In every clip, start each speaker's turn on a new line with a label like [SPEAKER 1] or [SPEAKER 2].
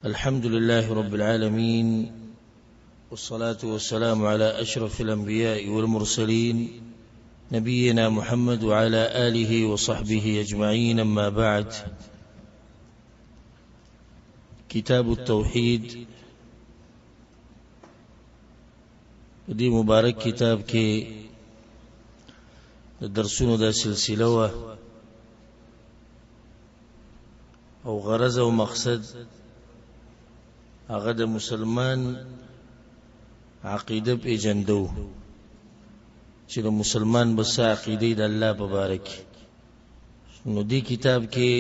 [SPEAKER 1] الحمد لله رب العالمين، والصلاة والسلام على أشرف الأنبياء والمرسلين، نبينا محمد وعلى آله وصحبه أجمعين. أما بعد، کتاب التوحید. په دې مبارک کتاب کې د درسونو دا سلسله وه، او غرض او مقصد هغه د مسلمان عقیده پیژندو، چې د مسلمان بس عقیده د الله په باره کې. نو دې کتاب کې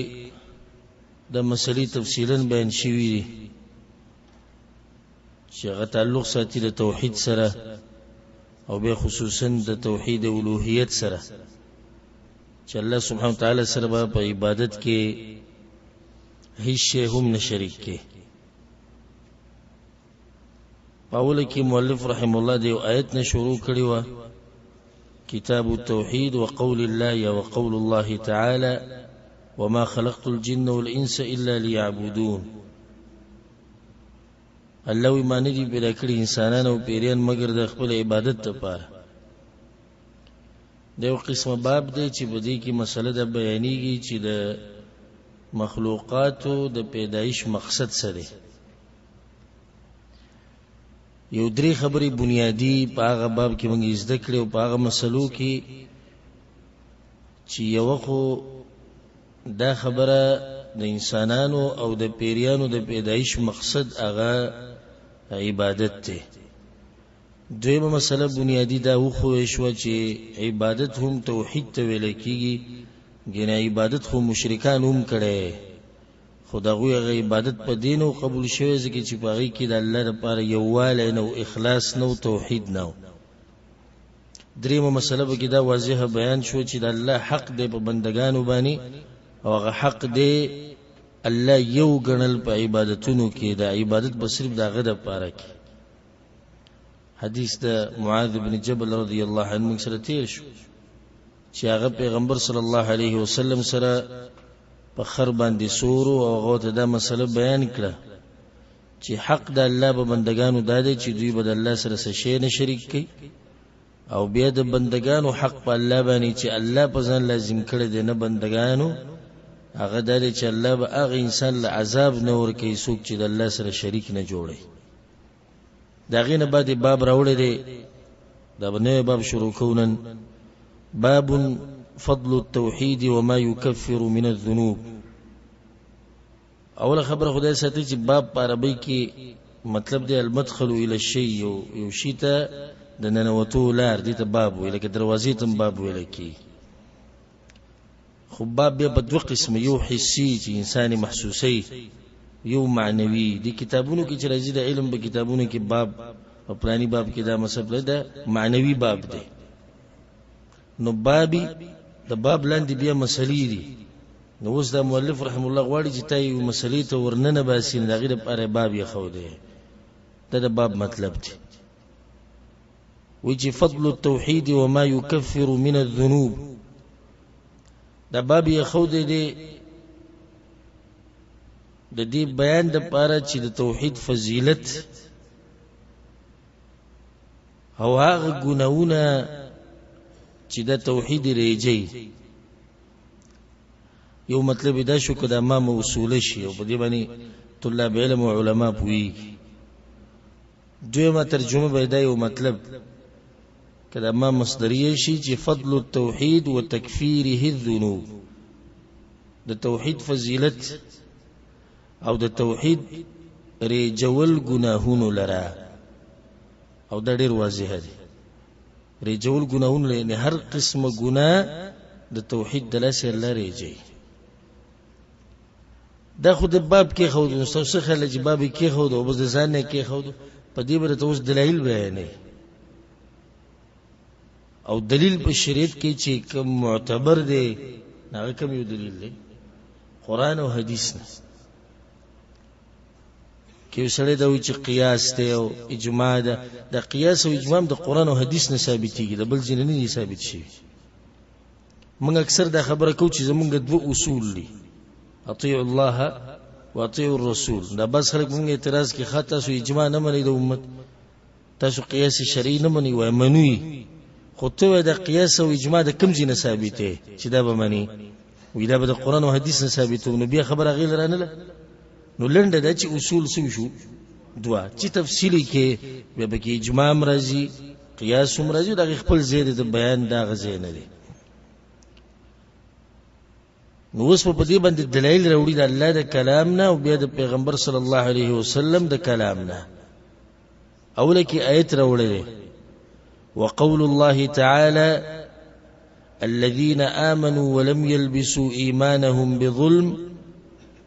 [SPEAKER 1] د مسلې تفصیلا بیان شوی دی، چې هغه تعلق ساتي د توحید سره، او به خصوصا د توحید اولوهیت سره، چې الله سبحانه وتعالی سره به په عبادت کې هیڅ شی هم نه شریک کې. په اوله کې مؤلف رحم الله د یو آیت نه شروع کړی و، کتاب التوحید وقول الله وقول الله تعالی: وما خلقت الجن والإنس إلا ليعبدون. الله وی ما نه دي پیدا کړي انسانان او پیریان مګر د خپل عبادت لپاره. د یو قسمه باب دی چې په دې کې مسله د بیانېږي چې د مخلوقاتو د پیدایش مقصد څه دی. یو درې خبرې بنیادی په هغه باب کې موږ زده کړې، او په هغه مسلو کې چې یو خو دا خبره د انسانانو او د پیریانو د پیدایش مقصد هغه عبادت دی. دویمه مسله بنیادی دا وښوول شوه چې عبادت هم توحید ته ویل کېږي، ګنې عبادت خو مشرکان هم کړی، خو د هغوی هغه عبادت په دې نه و قبول شوی، ځکه چې په هغې کې د الله لپاره یووالی نه و، اخلاص نه و، توحید نه و. درېیمه مسله پکې دا واضحه بیان شو چې د الله حق دی په بندګانو باندې، او هغه حق دی الله یو ګڼل په عبادتونو کې، د عبادت به صرف د هغه دپاره کې. حدیث د معاذ بن جبل رضی الله عنه موږ سره تیر شو، چې هغه پیغمبر صلی الله علیه وسلم سره په خر باندې سورو، او هغه ته دا مسله بیان کړه چې حق د الله په بندگانو دا دی چې دوی به د الله سره څه شی نه شریک کوي، او بیا د بندگانو حق په الله باندې چې الله په ځان لازم کړی دی نه بندگانو، هغه دا دی چې الله به هغه انسان له عذاب نه ورکوي څوک چې د الله سره شریک نه جوړوي. د هغې نه بعد باب راوړی دی، دا به نوی باب شروع کوو نن. باب فضل التوحید وما یکفر من الذنوب. اوله خبره خدای ساتي چې باب په عربۍ کې مطلب دی المدخل الى الشيء، یو شي ته د ننوتو لار، دې ته باب وایي، لکه دروازې ته هم باب ویل کېږي. خو باب بیا په دوه قسمه، یو حسي چې انسان یې محسوسوي، یو معنوي. د کتابونو کې چې راځي، د علم په کتابونو کې باب په پلاني باب کې دا مسله ده، معنوي باب دی. نو بابي د باب لاندې بیا مسلې دي. نو اوس دا مؤلف رحم الله غواړي چې تا یو مسلې ته ورننه باسي، نو د هغې لپاره باب یې ښودی. دا د باب مطلب دی. وایي چې فضل التوحید وما یکفر من الذنوب. دا باب یې ښودی دی د دې بیان د پاره چې د توحید فضیلت او هغه ګناهونه چې د توحید ریجي. یو مطلب دا شو که دا ما موصوله شي، او په دې باندې طلاب علم او علما پوهېږي. دویمه ترجمه به دا یو مطلب که دا ما مصدریه شي چې فضل التوحید و تکفیره الذنوب، د توحید فضیلت او د توحید ریجول ګناهونو لره. او دا ډیر واضح دی، ریجول ګناهونو لره، یعنی هر قسمه ګناه د توحید د لاسه الله ریجوي. دا خو د باب کې خو نو څه خیال چې باب کې خو او بس د ځان نه کې خو په دې بره ته اوس دلایل بیانې، او دلیل په شریعت کې چې کوم معتبر دی هغه کوم یو دلیل دی؟ قرآن او حدیث نه. کې سړی دا وایي چې قیاس دی او اجماع ده، د قیاس او اجماع د قرآن او حدیث نه ثابتېږي، د بل ځای نه نه ثابت شي. موږ اکثر دا خبره کوو چې زمونږ دوه اصول دي، اطیع الله واطیعوا الرسول. دا بس خلک مونږ اعتراض کې خطا سو اجماع نه مني د امت، تاسو قیاس شرعي نه مني، وای منوي، خو ته د قیاس او اجماع د کم ځای نه ثابته چې دا به مني، وی دا به د قرآن او حدیث نه ثابتو، نو بیا خبره غیل رانه له. نو لنډه ده چې اصول څه شو دوا چې تفصیلی کې بیا پکې اجماع هم راځي، قیاس هم راځي، دا خپل ځای د بیان دا غځای نه دی. نو اوس په دې باندې دلایل راوړي د الله د کلام نه او بیا د پیغمبر صلی الله علیه وسلم د کلام نه. اوله کې آیت راوړی دی، وقول الله تعالی الذين آمنوا ولم يلبسوا إيمانهم بظلم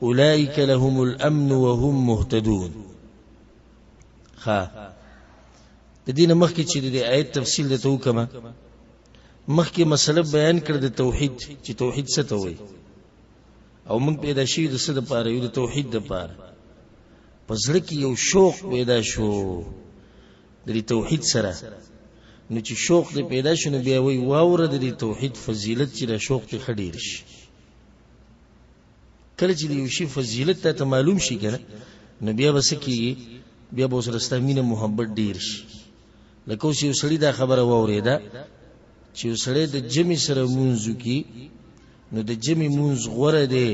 [SPEAKER 1] أولئك لهم الأمن وهم مهتدون. خا د دې نه مخکې چې د آیت تفصیل درته وکړم، مخکې مسله بیان کړ د توحید چې توحید څه ته وایي او موږ پیدا شوي د څه دپاره یو، د توحید دپاره. په زړه کې یو شوق پیدا شو د دې توحید سره، نو چې شوق دې پیدا شو نو بیا وایي واوره د دې توحید فضیلت چې دا شوق دې ښه ډېر شي. کله چې د یو شي فضیلت ته معلوم شي که نه، نو بیا به څه کېږي، بیا به ورسره ستا مینه محبت ډېر شي. لکه اوس یو سړي دا خبره واورېده چې یو سړی د جمع سره مونځ وکړي، نو د جمع مونځ غوره دی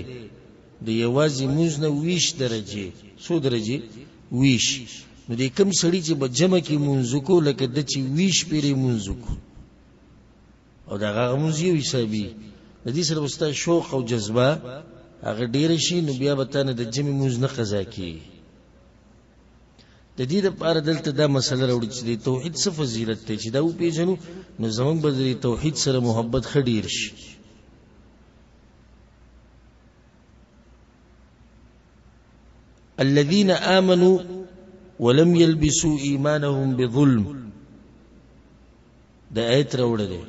[SPEAKER 1] د یوازې مونځ نه 20 درجې. څو درجې؟ 20. نو د کوم سړي چې به جمع کې مونځ وکړو لکه د چې 20 پیرې مونځ وکړو، او د هغه مونځ یو حسابي، د دې سره به ستا شوق او جذبه هغه ډېره شي، نو بیا به تا نه د جمع مونځ نه قضا کېږي. د دې لپاره دلته دا مسله راوړي چې د توحید څه فضیلت دی، چې دا وپېژنو نو زموږ به د توحید سره محبت ښه ډېر شي. الذين آمنوا ولم يلبسوا إيمانهم بظلم، د آیت راوړی دی.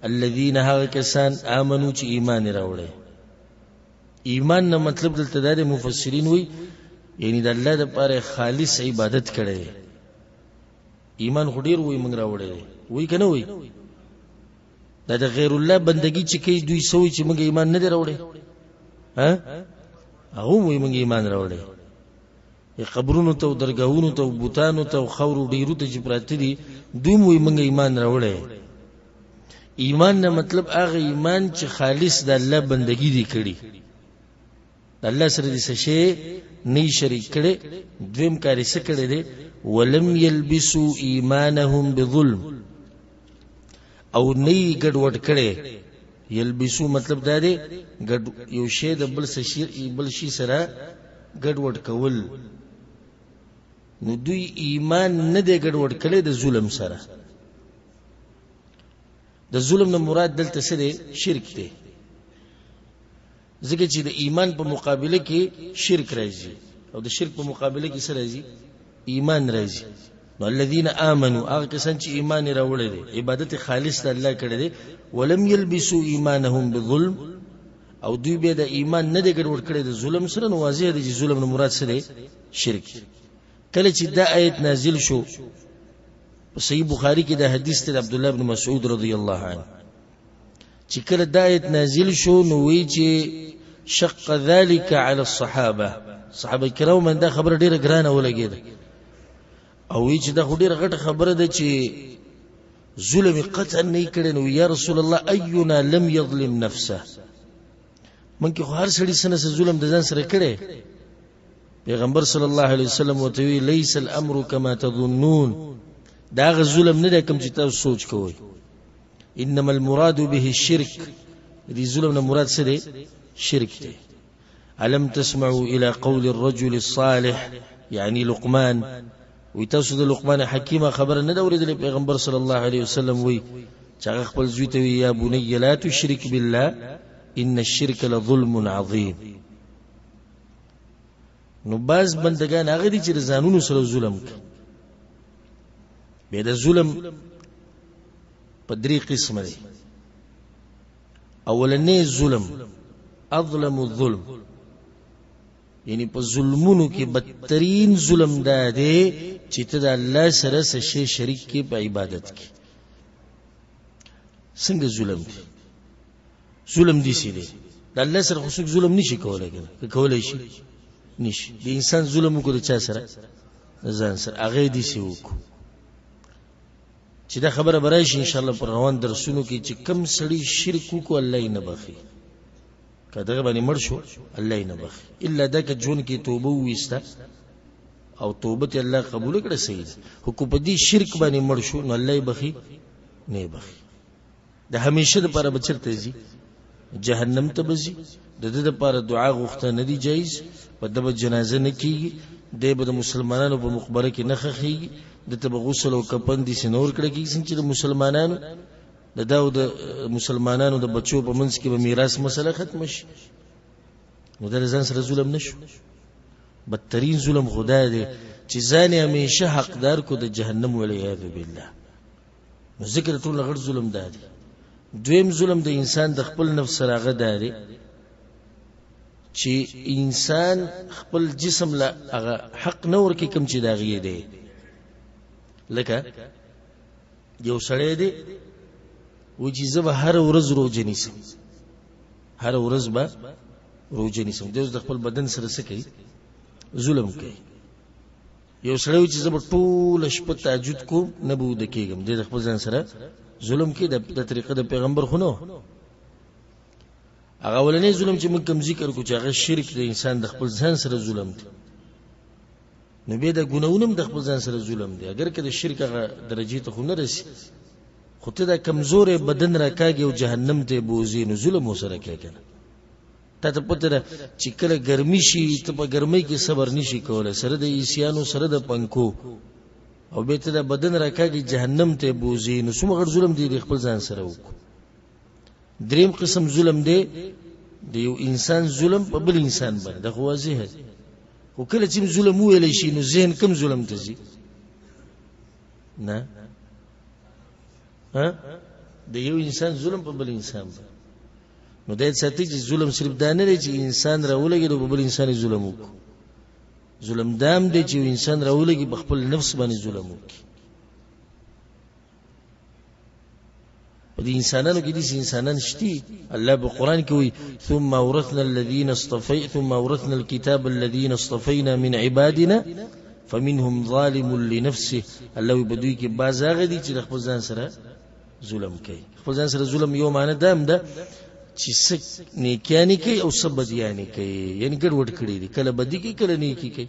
[SPEAKER 1] الذين هغه کسان آمنو چې ایمان یې راوړی. ایمان نه مطلب دلته دا دی، مفسرین وایي یعنی د الله دپاره خالص عبادت کړی دی. ایمان خو ډېر وایي موږ راوړی دی، وایي که نه وایي؟ دا د غیر الله بندګي چې کوي دوی څه وایي چې موږ ایمان نه دی راوړی؟ ها، هغه هم وایي موږ ایمان راوړی. قبرونو ته او درګاهونو ته او بتانو ته او خاورو ډېرو ته چې پراته دي دوی هم وایي موږ ایمان راوړی. ایمان نه مطلب هغه ایمان چې خالص د الله بندګي دي کړي، د الله سره دې څه شی نه شریک کړي. دویم کار یې څه کړی دی؟ ولم یلبسوا ایمانهم بظلم، او نه یې ګډوډ کړی. یلبسو مطلب دا دی ګډ یو شی د بل څه شي بل شي سره ګډوډ کول، نو دوی ایمان نه دی ګډوډ کړی د ظلم سره. د ظلم نه مراد دلته څه دی؟ شرک دی. ځکه چې د ایمان په مقابله کې شرک راځي، او د شرک په مقابله کې څه راځي؟ ایمان راځي. نو الذين آمنوا هغه کسان چې ایمان یې راوړی دی، عبادت خالص د الله کړی دی، ولم یلبسوا ایمانهم بظلم، او دوی بیا د ایمان نه دی ګډوډ کړی د ظلم سره، نو واضح دی چې ظلم نه مراد څه دی؟ شرک. کله چې دا آیت نازل شو، په صحیح بخاری کې دا حدیث دی د عبدالله بن مسعود رضی الله عنه، چې کله دا آیت نازل شو نو وایي چې شق ذلك على الصحابه، صحابه کرامو باندې دا خبره ډېره ګرانه ولګېده، او وایي چې دا خو ډېره غټه خبره ده چې ظلم یې قطعا نه کړی. نو یا رسول الله اینا لم یظلم نفسه، مونږ کې خو هر سړي څه نه څه ظلم د ځان سره کړی. پیغمبر صلی الله علیه وسلم ورته ویلي لیس الامر کما تظنون، دا هغه ظلم نه دی کوم چې تاسو سوچ کوئ، انما المراد به الشرک، دې ظلم نه مراد څه دی؟ شرک دی. الم تسمعوا الى قول الرجل الصالح يعني لقمان، وی تاسو د لقمان حکیمه خبره نه ده اورېدلې؟ پیغمبر صلی الله علیه وسلم وی چې هغه خپل زوی ته وی یا بني لا تشرک بالله ان الشرک لظلم عظیم. نو بعض بندگان هغه دي چې د ځانونو سره ظلم کوي. بیا د ظلم په درې قسمه دی. اولنې ظلم اظلم الظلم، یعنی په ظلمونو کې بدترین ظلم دا دی چې ته د الله سره څه شی شریک کې په عبادت کې. څنګه ظلم دی؟ ظلم دی څه دی؟ د الله سره خو څوک ظلم نشي کولی، که نه که کولی شي؟ نشي. د انسان ظلم وکړو د چا سره؟ ځان سره. هغه دې سي وکړو چې دا خبره به راشي انشاءالله پر روان درسونو کې چې کم سړي شرک وکړو الله یې نه بخښي، که دغه باندې مړ شو الله یې نه بخښي، الا دا که ژوند کې توبه وویسته او توبه ته الله قبول کړه صحیح ده، خو که په دې شرک باندې مړ شو نو الله یې بخښي نه یې بخښي. د همیشه دپاره به چېرته ځي؟ جهنم ته به ځي. د ده دپاره دعا غوښته نه دی جایز، په ده به جنازه نه کېږي، دی به د مسلمانانو په مقبره کې نه ښخېږي، ده ته به غسل او کفن داسې نه ورکړی کېږي څنګه چې د مسلمانانو د ده او د مسلمانانو د بچو په منځ کې به میراث مسله ختمه شي. نو دا له ځان سره ظلم نه شو. بدترین ظلم خدای دی چې ځان یې همیشه حقدار کو د جهنم والعیاذ بالله. نو ذکر ټول غټ ظلم دا دی. دویم ظلم د انسان د خپل نفس سره هغه دا دی چې انسان خپل جسم له هغه حق نه ورکوي کوم چې د هغې دی. لکه یو سړی دی وایي چې زه به هره ورځ روژه نیسم، هره ورځ به روژه نیسم. دی اوس د خپل بدن سره څه کوي؟ ظلم کوي. یو سړی وایي چې زه به ټوله شپه تهجد کوم نه به ویده کېږم، دی د خپل ځان سره ظلم کوي. د طریقه د پیغمبر خو نه. هغه اولنی ظلم چې موږ کوم ذکر کړو چې هغه شرک دی، انسان د خپل ځان سره ظلم دی، نو بیا د ګناهونو هم د خپل ځان سره ظلم دی. اګر که د شرک هغه درجې ته خو نه رسي، خو ته دا کمزوری بدن راکاږي او جهنم ته یې بوځې، نو ظلم ورسره کوې که نه. تا ته پته ده چې کله ګرمي شي ته په ګرمۍ کې صبر نشي کولی، سره د ایسیانو سره د پنکو، او بیا ته دا بدن راکاږي جهنم ته یې بوځې، نو څومره غټ ظلم دی د خپل ځان سره وکړو. دریم قسم ظلم دی د یو انسان ظلم په بل انسان باندې، دا خو واضح دی. خو کله چې ظلم وویلی شي نو ذهن کوم ظلم ته ځي؟ نه، ها، د یو انسان ظلم په بل انسان باندې. نو دا ساتي چې ظلم صرف دا نه دی چې انسان راولګي نو په بل انسان ظلم وکړو. ظلم دام دی چې انسان راولګي په خپل نفس باندې ظلم وکړي. په دې انسانانو کې داسې انسانان شتي، الله په قرآن کې وایي ثم اورثنا الذين اصطفي ثم اورثنا الكتاب الذين اصطفينا من عبادنا فمنهم ظالم لنفسه. الله وایي په دوی کې بعض هغه دي چې د خپل ځان سره ظلم کوي. خپل ځان سره ظلم یو معنی دا هم ده چې څه نیکیانې کوي او څه بدیانې کوي، یعنې ګډوډ کړي دي، کله بدي کوي کله نیکي کوي،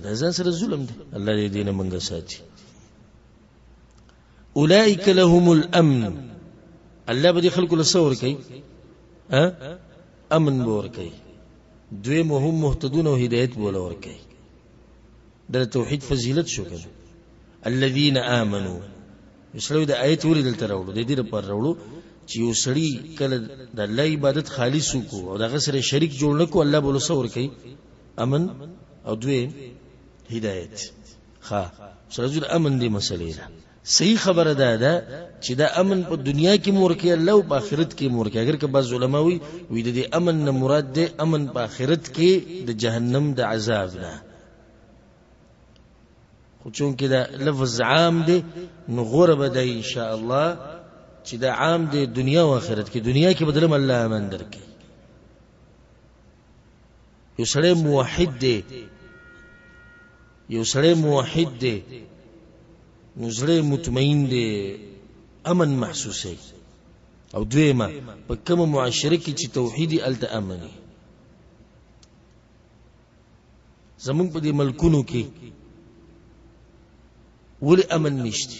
[SPEAKER 1] دا ځان سره ظلم دی. الله دې دې نه موږ ساتي. اولئک لهم الامن، الله به دې خلکو له څه ورکوي؟ امن به ورکوي. دویم هم مهتدون او هدایت به له ورکوي. دا د توحید فضیلت شو که نه. الذین آمنو، یو سړی د آیت ولې دلته راوړو؟ د دې لپاره راوړو چې یو سړی کله د الله عبادت خالص وکړو او د هغه سره شریک جوړ نه کړو، الله به له څه ورکوي؟ امن او دویم هدایت. ښه سره ځو امن دې مسلې ده. صحیح خبره دا ده چې دا امن په دنیا کې مور کې الله او په آخرت کې مور کې. اگر که بعض علما وي وي د دې امن نه مراد ده امن په آخرت کې د جهنم د عذاب نه، خو چونکې دا لفظ عام دی نو غوره به دی ان شاء الله چې دا عام دی دنیا او آخرت کې. دنیا کې به درم الله امن درکړي. یو سړی موحد دی، یو سړی موحد دی نو زړه مطمئن دی، امن محسوسوي. او دویمه په کومه معاشره کې چې توحید وي هلته امن وي. زمونږ په دې ملکونو کې ولې امن نشته؟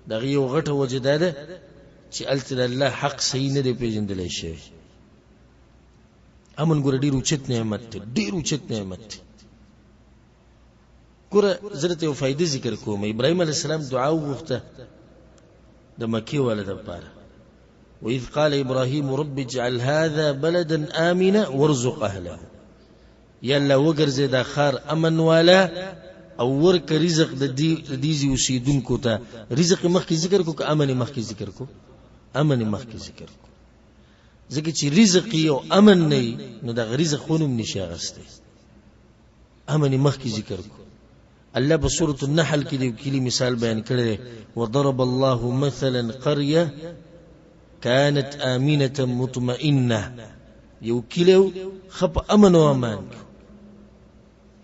[SPEAKER 1] د هغې یو غټه وجه دا ده چې هلته د الله حق صحیح نه دی پېژندلی شوی. امن ګوره ډېر اوچت نعمت دی، ډېر اوچت نعمت دی. ګوره زه درته یو فایده ذکر کوم. ابراهیم علیه السلام دعا وغوښته د مکې والا دپاره، وإذ قال إبراهيم رب اجعل هذا بلدا آمنا وارزق أهله. یا الله وګرځې دا ښار امن والا او ورکه رزق د دې ځای اوسېدونکو ته. رزق یې مخکې ذکر کړو که امن یې مخکې ذکر کړو؟ امن یې مخکې ذکر کړو، ځکه چې رزق یې او امن نه وي نو دغه رزق خو نوم نشي اخیستی. امن یې مخکې ذکر کړو. الله په سورة النحل کې د یو کلي مثال بیان کړی دی، وضرب الله مثلا قرية كانت آمنة مطمئنة. یو کلی و ښه په امن او امان کې،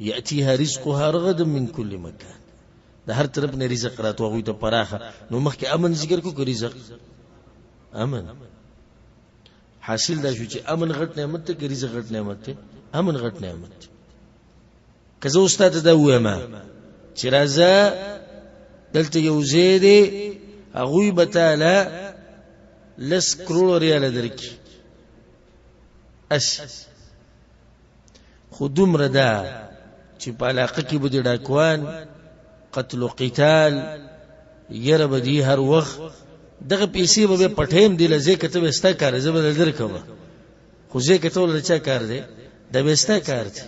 [SPEAKER 1] یاتیها رزقها رغدا من كل مکان، د هر طرف نه رزق راتو هغوی ته پراخه. نو مخکې امن ذکر کو که رزق؟ امن. حاصل دا شو چې امن غټ نعمت دی که رزق غټ نعمت دی؟ امن غټ نعمت دی. که زه اوس تاته دا ووایم چې راځه دلته یو ځای دی، هغوی به تاله 10 کروړه ریاله درکړي، هسې خو دومره ده چې په علاقه کې به دې ډاکوان، قتل و قتال، یره به دي هر وخت، دغه پیسې به بیا پټیم دی له ځای که ته به ستا کار دی، زه به درکوم، خو ځای که ته له چا کار دی، دا به ستا کار دی.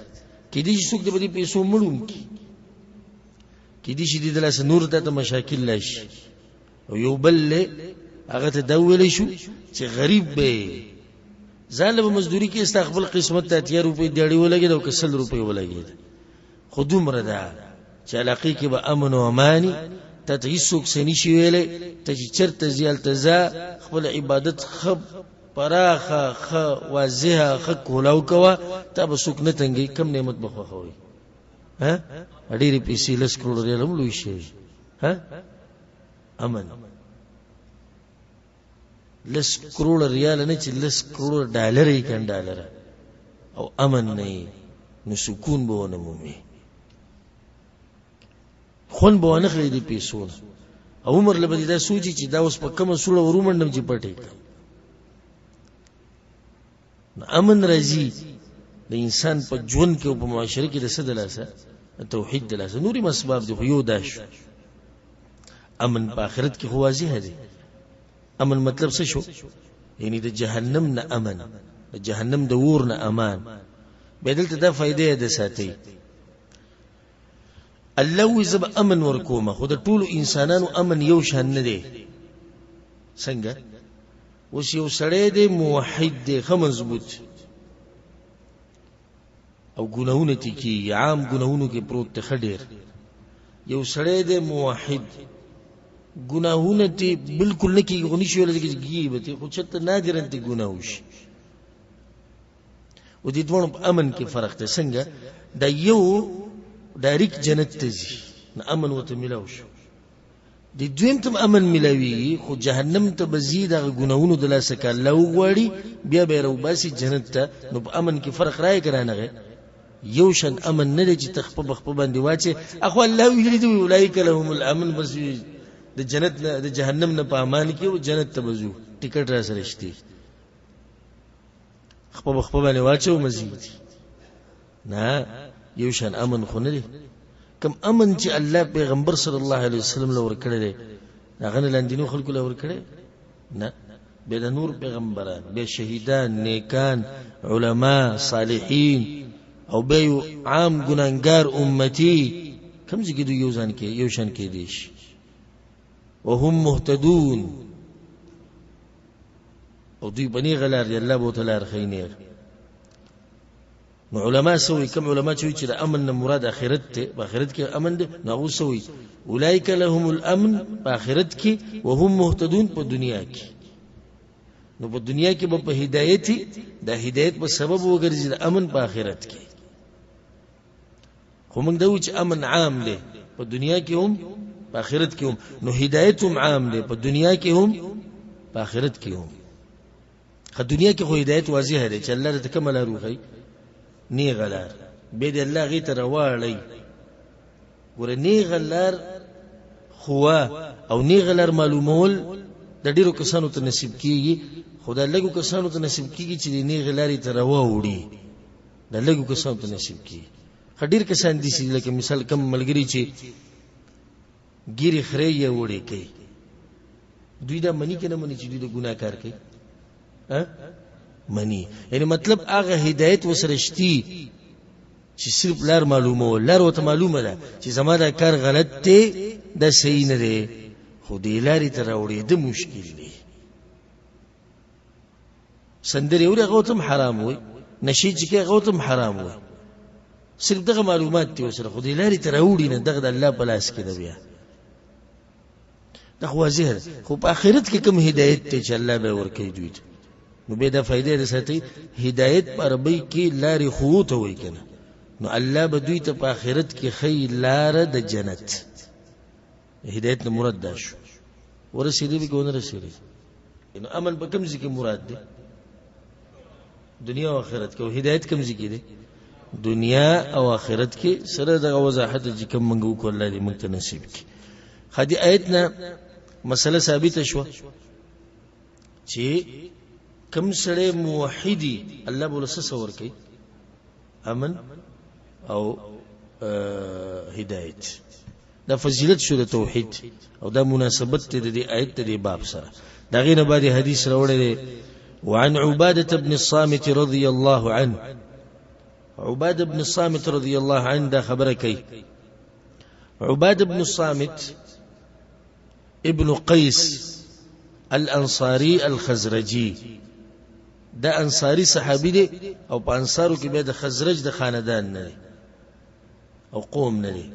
[SPEAKER 1] کېدای شي څوک دې په دې پیسو مړ هم کړي، کېدای شي دې د لاسه نور تا ته مشاکل راشي. او یو بل دی هغه ته دا وویلی شو چې غریب به یې، ځان له به مزدوري کې ستا خپل قسمت ته 80 روپۍ دیاړي ولګېده او که 100 روپۍ ولګېده، خو دومره ده چې علاقې کې به امن او اماني، تا ته هېڅوک څه نشي ویلی، ته چې چېرته ځې هلته ځه، خپل عبادت ښه پراخه ښه واضحه ښه کولاو کوه، تا به څوک نه تنګوي. کم نعمت به خوښوي؟ ها ډېرې پیسې 10 کروړه ریال هم لوی شی. ها امن 10 کروړه ریال نه چې 10 کروړه ډالر یې کن ډالر، او امن نه یې نو سکون به ونه مومي، خوند به ونه خلې دې پیسو نه. او عمر له به دې دا سوچي چې دا اوس په کومه سوړه ورومنډم چې پټې کړم. نو امن راځي د انسان په ژوند کې او په معاشره کې د څه د لاسه؟ د توحید د لاسه. نورې اسباب دي خو یو دا شو. امن په آخرت کې خو واضح دی. امن مطلب څه شو؟ یعنی د جهنم نه امن، د جهنم د اور نه امان. بیا دلته دا فایده ده ساتي. الله وی زه به امن ورکوم، خو د ټولو انسانانو امن یو شان نه دی. څنګه؟ اوس یو سړی دی موحد دی، ښه مضبوط، او ګناهونه ترې کېږي، عام ګناهونو کې پروت دی ښه ډېر. یو سړی دی موحد، ګناهونه ترې بالکل نه کېږي، خو نشي ویلی چې کېږي به ترې، خو چېرته نادراً ترې ګناه وشي. او دې دواړو په امن کې فرق دی. څنګه؟ دا یو ډایرکټ جنت ته ځي، نو امن ورته میلاو شو. د دویم ته امن ملاویږي، خو جهنم ته به ځي دغه ګناهونو د لاسه که الله وغواړي بیا به یې راوباسي جنت ته. نو په امن کې فرق راغی که رانغی؟ یو شان امن نه دی چې ته خپه په خپه باندې واچې. اخو الله ویلي دي اولئک لهم الامن، بس د جنت نه د جهنم نه په امان کې او جنت ته به ځو، ټیکټ را سره شته، خپه په خپه باندې واچو مزید نه. یو شان امن خو نه دی. کوم امن چې الله پیغمبر صلی الله علیه وسلم له ورکړی دی، هغه نه لاندې نور خلکو له ورکړی نه. بیا د نور پیغمبران، بیا شهیدان، نیکان، علما، صالحین، او بیا یو عام ګناهګار امتی، کوم ځای کې دوی یو ځان کې یو شان کېدی شي؟ وهم مهتدون، او دوی په نېغه لار دي، الله به ورته لار ښیي نېغ. نو علما څه وایي؟ کوم علما چې وایي چې د امن نه مراد آخرت دی، په آخرت کې امن دی، نو هغوی څه وایي؟ اولئک لهم الامن په آخرت کې، وهم مهتدون په دنیا کې. نو په دنیا کې به په هدایت، د هدایت په سبب وګرځي د امن په آخرت کې. خو موږ دا وایو چې امن عام دی، په دنیا کې هم په آخرت کې هم. نو هدایت هم عام دی، په دنیا کې هم په آخرت کې هم. خو دنیا کې خو هدایت واضح دی چې الله درته کومه لار وښیي، نیغه لار، بیا دې الله هغې ته راواړوي. ګوره نیغه لار خوا او نیغه لار معلومول د ډېرو کسانو ته نصیب کېږي، خو دا لږو کسانو ته نصیب کېږي چې د نیغې لارې ته راواوړي. دا لږو کسانو ته نصیب کېږي. ښه ډېر کسان دي چې لکه مثال کم ملګري چې ګیرې خرې یې وړې کوي، دوی دا مني که نه مني چې دوی د ګناه کار کوي؟ مني. یعنی مطلب هغه هدایت ورسره شتي چې صرف لار معلومه و، لار ورته معلومه ده چې زما دا کار غلط دی، دا صحیح نه دی، خو دې لارې ته راوړېده مشکل دی. سندرې اوري هغه ورته هم حرام وایي، نشې چې کوي هغه ورته هم حرام وایي، صرف دغه معلومات دي ورسره، خو دې لارې ته راوړي نه، دغه د الله په لاس کې ده. بیا دا خو واضح ده. خو په آخرت کې کوم هدایت دی چې الله به ورکوي دوی ته، نو بیا دا فایده ده ساتي. هدایت په عربۍ کې لارې ښوو ته وایي که نه، نو الله به دوی ته په آخرت کې ښیي لاره د جنت. هدایت نه مراد دا شو. ورسېدې به که ونه رسېدې؟ نو امن په کوم ځای کې مراد دی؟ دنیا او آخرت کې. او هدایت کوم ځای کې دی؟ دنیا او آخرت کې. سره دغه وضاحت چې کوم موږ وکړو، الله دې موږ ته نصیب کړي. ښه، دې آیت نه مسله ثابته شوه چې کوم سړی موحدي، الله به له څه ورکوي؟ امن او هدایت. دا فضیلت شو د توحید، او دا مناسبت ته د دې آیت د دې باب سره. دا غینه بعد حدیث راوړی دی، وعن عبادة بن الصامت رضي الله عنه. عبادة بن الصامت رضي الله عنه دا خبره کوي. عبادة بن الصامت ابن قيس الانصاري الخزرجي، دا انصاری صحابي دی، او په انصارو کې بیا د خزرج د خاندان نه دی او قوم نه دی.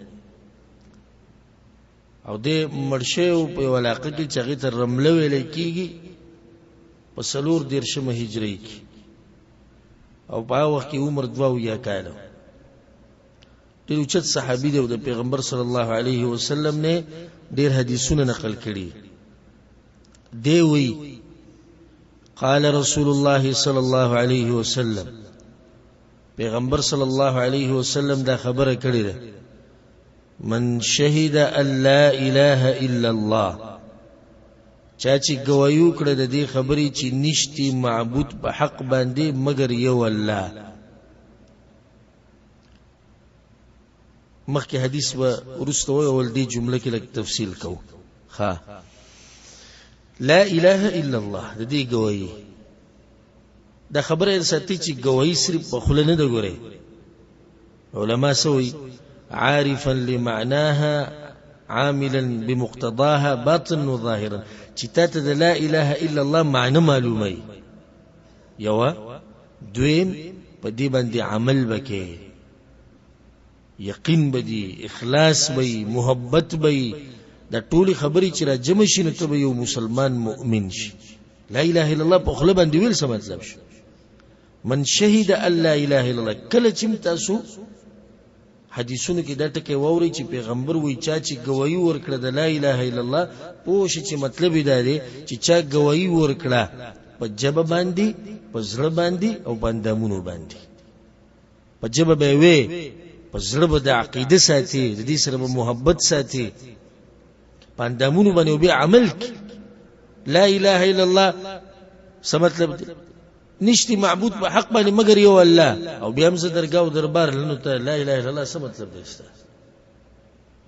[SPEAKER 1] او د مړ شوی په یوه علاقه کې چې هغې ته رمله ویلی کېږي په 34مه هجري کې، او په هغه وخت کې عمر 72 کاله. ډېر اوچت صحابي دی، او د پیغمبر صلی الله علیه وسلم نه ډېر حدیثونه نقل کړي. دی وی قال رسول الله صلی الله علیه وسلم، پیغمبر صلی الله علیه وسلم دا خبره کړې ده، من شهد ان لا اله الا الله، چا چې گواهی وکړه د دې خبرې چې نشتی معبود په حق باندې مګر یو الله. مخکې حدیث به وروسته وایو، اول دې جمله کې لږ تفصیل کوو. ښه، لا اله الا الله د دې گواهی، دا خبره یې ساتي چې گواهی صرف په خوله نه ده. ګورئ علما سوي، عارفا لمعناها عاملا بمقتضاها باطنا وظاهرا، چې تا ته د لا اله الا الله معنی معلومه وي یوه، دویم په دې باندې عمل وکې، یقین به دي، اخلاص به وي، محبت به وي. دا ټولې خبرې چې راجمع شي نو ته به یو مسلمان مؤمن شي. لا اله الا الله په خوله باندې ویل څه مطلب شو؟ من شهد ان لا اله الا الله. کله چې تاسو حدیثونو کې دا ټکی واورئ چې پیغمبر وایي چا چې ګواهي ورکړه د لا اله الا الله، پوه شئ چې مطلب یې دا دی چې چا ګواهي ورکړه په ژبه باندې، په زړه باندې او په اندامونو باندې. په ژبه به یې وې، په زړه به د عقیده ساتي، د دې سره به محبت ساتي، په اندامونو باندې بیا عمل کوي. لا اله الا الله څه مطلب دی؟ نشتی معبود په حق باندې مګر یو الله، او بیا هم زه درګاه او دربار لنو ته لا اله الا الله څه مطلب دی ستا؟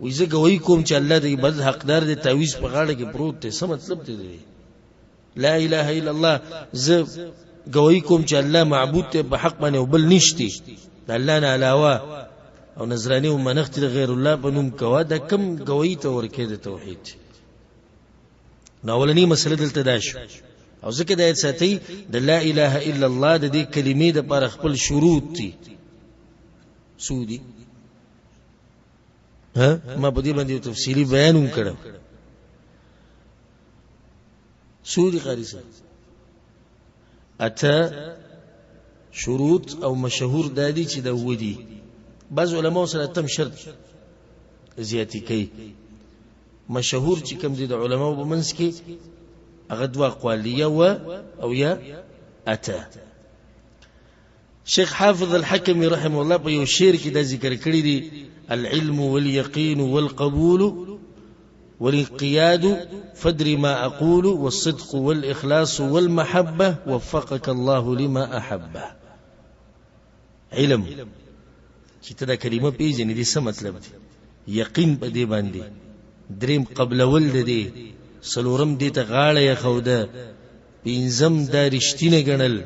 [SPEAKER 1] وایي زه ګواهي کوم چې الله د عبادت حقدار دی، تعویذ په غاړه کې پروت دی، څه مطلب دی دی؟ لا اله الا الله، زه ګواهي کوم چې الله معبود دی په حق باندې او بل نشتی د الله نه علاوه، او نذرانې او منښتې د غیر الله په نوم کوه، دا کوم ګواهي ته ورکې د توحید؟ نو اولنی مسله دلته دا شو. او ځکه دا ساتي د لا اله الا الله د دې کلمې د پر خپل شروط دي. سودی ها، ما په دې باندې تفصیلی بیان هم کړو. سودی قاری صاحب اته شروط او مشهور دادی چې دا ودی، بعض علماء سره تم شرط زیاتی کوي. مشهور چې کوم دي د علماو په منځ کې هغه دوه اقوال دي، یو او یا اته. شیخ حافظ الحکمي رحمه الله په یو شعر کې دا ذکر کړی دی، العلم واليقين والقبول والانقياد فدر ما أقول والصدق والإخلاص والمحبة وفقك الله لما أحبه. علم چې ته دا کلمه پیژنې دې څه مطلب دی، یقین په دې باندې، دریم قبلول د دې، څلورم دې ته غاړه یې ښوده، پنځم دا رښتینی ګڼل،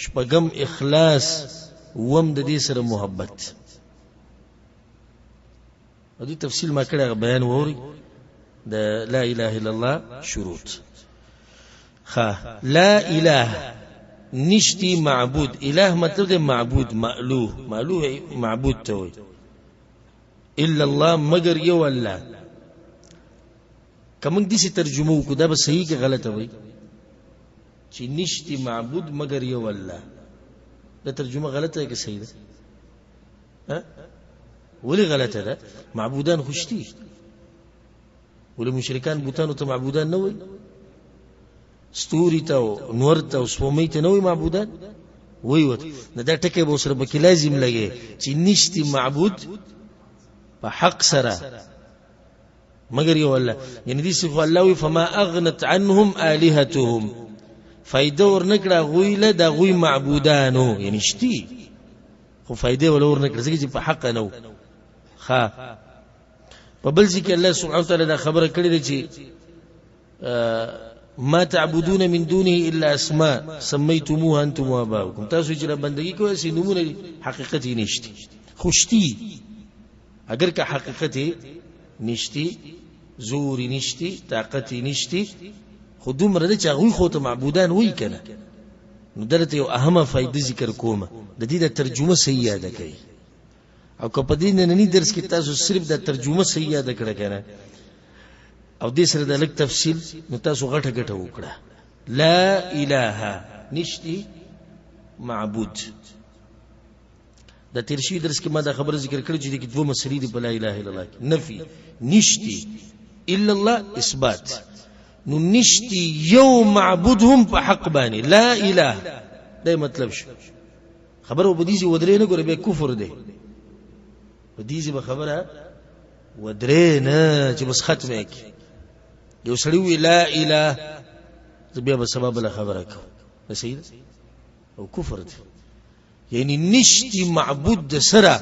[SPEAKER 1] شپږم اخلاص، اووم د دې سره محبت. او دې تفصیل ما کړی، هغه بیان واورئ د لا اله الا الله شروط. ښه، لا اله نشتی معبود، اله مطلب دی معبود، مألوه، مألوه معبود ته وایي، الا الله مګر یو الله. که موږ داسې ترجمه وکړو دا به صحیح که غلطه وي چې نشتی معبود مګر یو الله، دا ترجمه غلطه ده که صحیح ده؟ ها ولې غلطه ده؟ معبودان خو شتي، ولې مشرکان بوتانو ته معبودان نه وایي؟ ستوري ته او نور ته او سپوږمۍ ته نه وایي معبودان؟ وایي ورته. نو دا ټکی به ورسره پکې لازم لګي چې نشتي معبود په حق سره مګر یو الله. یعنی دې صفو الله وی فما اغنت عنهم الهتهم، فایده ورنکړه هغوی له د هغوی معبودانو، یعنی شتي خو فایده ولا ورنکړه ځکه چې په حق نه وو. ښه، په بل ځای کې الله سبحانه وتعالی دا خبره کړې ده چې ما تعبدون من دونه الا اسماء سميتموها انتم واباؤكم، تاسو چې بندگی کوئ سي نمونه دي، حقیقت یې نشته، خو شتي اگر که حقیقت یې نشتی، زور یې نشتی، طاقت یې نشتی، خو دومره ده چې هغوی خو ته معبودان وایي که نه. نو دلته یو اهمه فایده ذکر کومه، د دې د ترجمه صحیح یاده کړئ، او که په دې ننني درس کې تاسو صرف د ترجمه صحیح یاده کړه که نه او دې سره د لږ تفصیل، نو تاسو غټه ګټه وکړه. لا اله نشتی معبود. د تیر شوي درس کې ما دا خبره ذکر کړې چې دې کې دوه مسلې دي په لا اله الا الله کې، نفي نشتی، الا الله اثبات. نو نشتی یو معبود هم په حق باندې، لا اله دا مطلب شو. خبره په دې ځای ودرې نه، ګوره بیا کفر دی. په دې ځای به خبره ودرې نه چې بس ختمه یې کړي. یو سړي وویل لا اله، زه بیا به سبا بله خبره کوم، دا صحیح ده او کفر دی. یعنی نشتی معبود د سره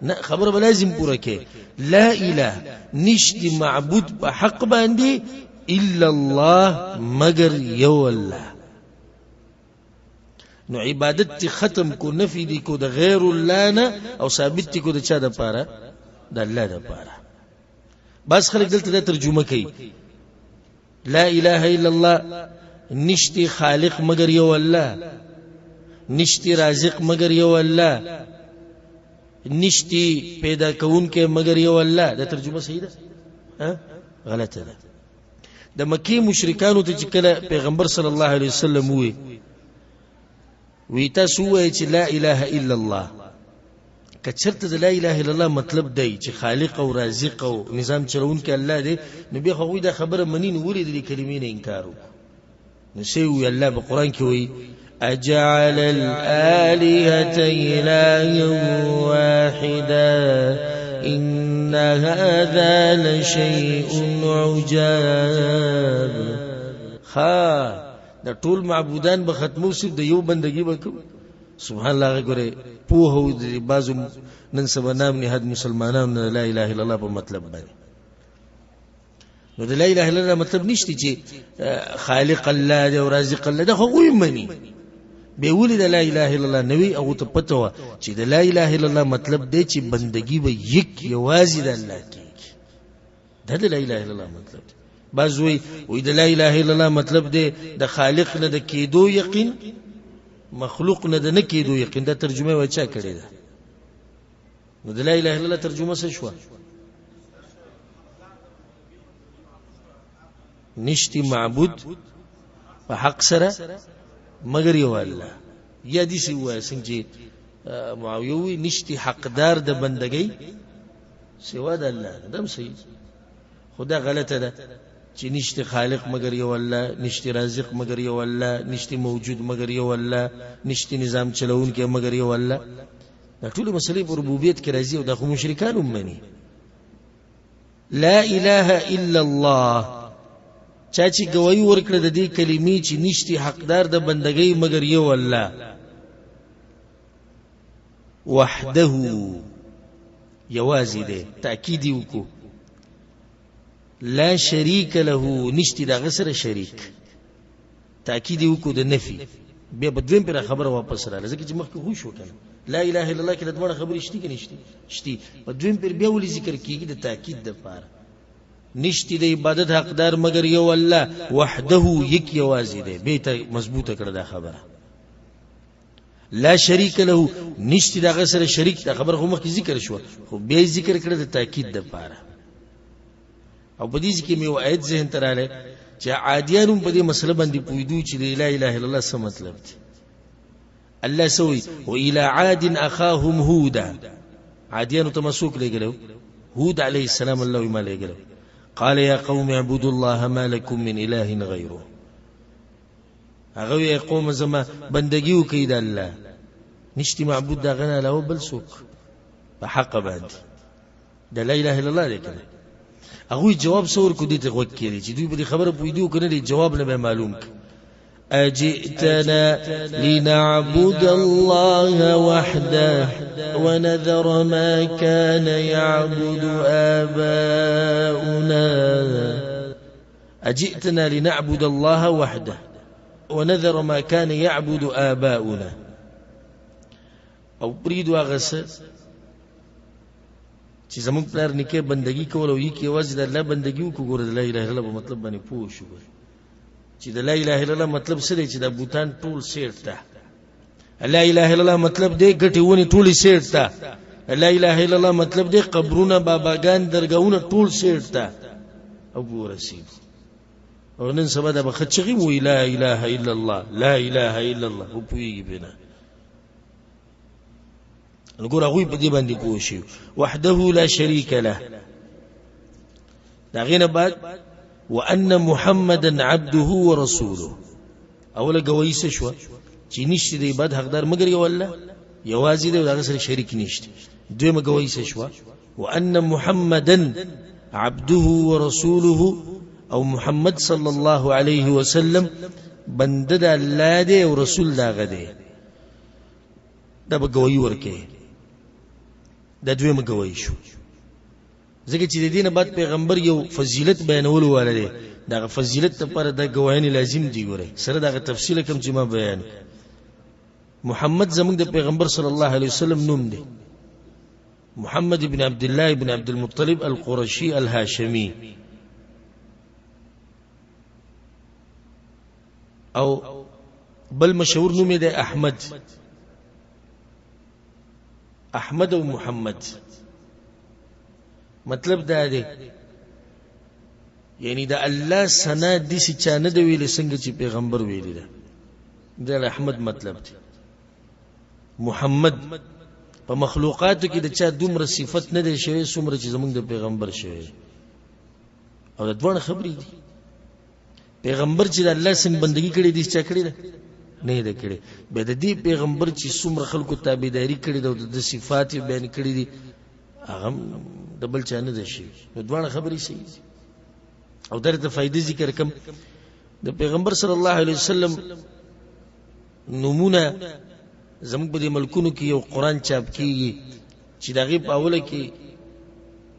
[SPEAKER 1] نه، خبره به لازم پوره کې. لا اله نشتی معبود په حق باندې الا الله مگر یو الله. نو عبادت تی ختم کو، نفی دی کو د غیر الله نه، او ثابت تی کو د چا د پاره؟ د الله د پاره. بس خلک دلته دا ترجمه کوي لا اله الا الله نشتی خالق مگر یو الله، نشتی رازق مگر یو الله، نشتی پیدا کوونکی مگر یو الله. دا ترجمه صحیح ده؟ غلطه ده. د مکی مشرکانو ته چې کله پیغمبر صلی الله علیه وسلم وی وی تاسو وایئ چې لا اله الا الله، که چېرته د لا اله الا الله مطلب دی چې خالق او رازق او نظام چلوونکی الله دی، نو بیا خو هغوی دا خبره مني، نو ولې د دې کلمې نه انکار وکړو؟ نو څه ووایي؟ الله په قرآن کې وایي أجعل الآلهة إلها واحدا إن هذا لشيء عجاب. ښه، د ټول معبودان به ختمو، صرف د یو بندګي به کوو. سبحان الله، ګوره پوهه و د بعضو نن سبا نام نهاد مسلمانانو نه لا اله الا الله په مطلب باندې. نو د لا اله الا الله مطلب نشته چې خالق الله دی او رازق الله دی، خو هغوی مني. بیا ولې د لا اله الا الله نه وي؟ هغو ته پته وه چې د لا اله الا الله مطلب دی چې بندګي به یک یوازې د الله کېږي. دا د لا اله الا الله مطلب دی. بعض وایي وایي د لا اله الا الله مطلب دی د خالق نه د کېدو یقین، مخلوق نه د نه کېدو یقین. دا ترجمه وایي چا کړې ده؟ نو د لا اله الا الله ترجمه څه شوه؟ نشتی معبود په حق سره مګر یو الله. یا دې څه ووایه څنګه چې معاویه ووایي نشتی حقدار د بندګۍ سوا د الله نه، دا هم صحیح، خو دا غلطه ده چې نشته خالق مګر یو الله، نشته رازق مګر یو الله، نشته موجود مګر یو الله، نشته نظام چلوونکی مګر یو الله. دا ټول مسلې په ربوبیت کې راځي او دا خو مشرکان هم مني. لا اله الا الله، چا چې ګواهي ورکړه د دې کلمې چې نشته حقدار د بندګۍ مګر یو الله وحده، یوازې دی، تأکید یې وکړو، لا شریک له، نشته د هغه سره شریک، تأکید یې وکړو د نفي. بیا په دویم پر خبره واپس راغله، ځکه چې مخکې خو شو که نه لا اله الا الله کې د دواړه خبرې شتي که نشتي؟ شتي. په دویم پر بیا ولې ذکر کېږي؟ د تأکید دپاره. نشتی د عبادت حقدار مګر یو الله وحده، یک یوازې دی. بیا ته مضبوطه کړه دا خبره. لا شریک له، نشتی د هغه سره شریک. دا خبره خو مخکې ذکر شوه، خو بیا یې ذکر کړه د تاکید دپاره. او په دې ځای کې مې یو آیت ذهن ته راغلی چې عادیان هم په دې مسله باندې پوهېدو چې د لا اله الا الله څه مطلب دی. الله څه وایي؟ و الى عاد اخاهم هودا. عادیانو ته ما څوک لېږلی؟ هود علیه السلام الله وایي ما لېږلی. قال یا قوم اعبدوا الله ما لکم من اله غیره. هغه وی قوم زما بندگی وکړئ د الله، نشتی معبود د هغه نه علاوه بل څوک په حق باندې. د لا اله الا الله دی کنه. هغوی جواب څه ورکړو؟ دې ته غوږ کېږدي چې دوی په دې خبره پوهېدو که نه، دې جواب نه به معلوم کړي. أجئتنا لنعبد الله وحده ونذر ما كان يعبد آباؤنا. أجئتنا لنعبد الله وحده ونذر ما كان يعبد آباؤنا. او پریدو هغه څه چې زموږ پلار نیکه بندگی کوله او یې کې یوازې د الله بندگی وکړو. ګوره د لا اله الا الله په مطلب باندې پوه شو چې د لا اله الا الله مطلب څه دی، چې دا بوتان ټول سیټ ته. لا اله الا الله مطلب دی ګټې ونې ټولې سیټ ته. لا اله الا الله مطلب دی قبرونه، باباګان، درګاهونه ټول سیټ ته او ورسېږي. او نن سبا دا به ښه چغې وایي لا اله الا الله، لا اله الا الله، وپوهېږي پرې نه. نو ګوره هغوی په دې باندې پوه شي. وحده لا شریک له. د هغې نه بعد وان محمدا عبده ورسوله. اوله ګواهي څه شوه؟ چې نشته د عبادت حقدار مګر یو الله، یوازې دی او د هغه سره شریک نشته. دویمه ګواهي څه شوه؟ وان محمدا عبده ورسوله، او محمد صلی الله علیه وسلم بنده د الله دی او رسول د هغه دی. دا به ګواهي ورکوي. دا دویمه ګواهي شو. ځکه چې د دې نه بعد پیغمبر یو فضیلت بیانولو والا دی، دغه فضیلت لپاره دا ګواهیانې لازم دي. ګورئ سره دغه تفصیل کوم چې ما بیان. محمد زموږ د پیغمبر صلی الله علیه وسلم نوم دی، محمد ابن عبد الله ابن عبد المطلب القرشي الهاشمي. او بل مشهور نوم دی احمد. احمد او محمد مطلب دا دی، یعنی د الله ثنا داسې چا نه دی ویلې څنګه چې پیغمبر ویلې ده. د احمد مطلب دی. محمد په مخلوقاتو کې د چا دومره صفت نه دی شوی څومره چې زموږ د پیغمبر شوی. او د دواړه خبرې دي. پیغمبر چې د الله څنګه بندگی کړې دي، چا کړې ده؟ نه ده کړې. بیا د دې پیغمبر چې څومره خلکو تابعداري کړې ده او د صفات یې بیان کړي دي، هغه د بل چا نه ده شوي. نو دواړه خبرې صحیح دي. او درته فایده ذکر کوم. د پیغمبر صلی الله علیه وسلم نمونه زموږ په دې ملکونو کې یو قرآن چاپ کیږي چې د هغې په اوله کې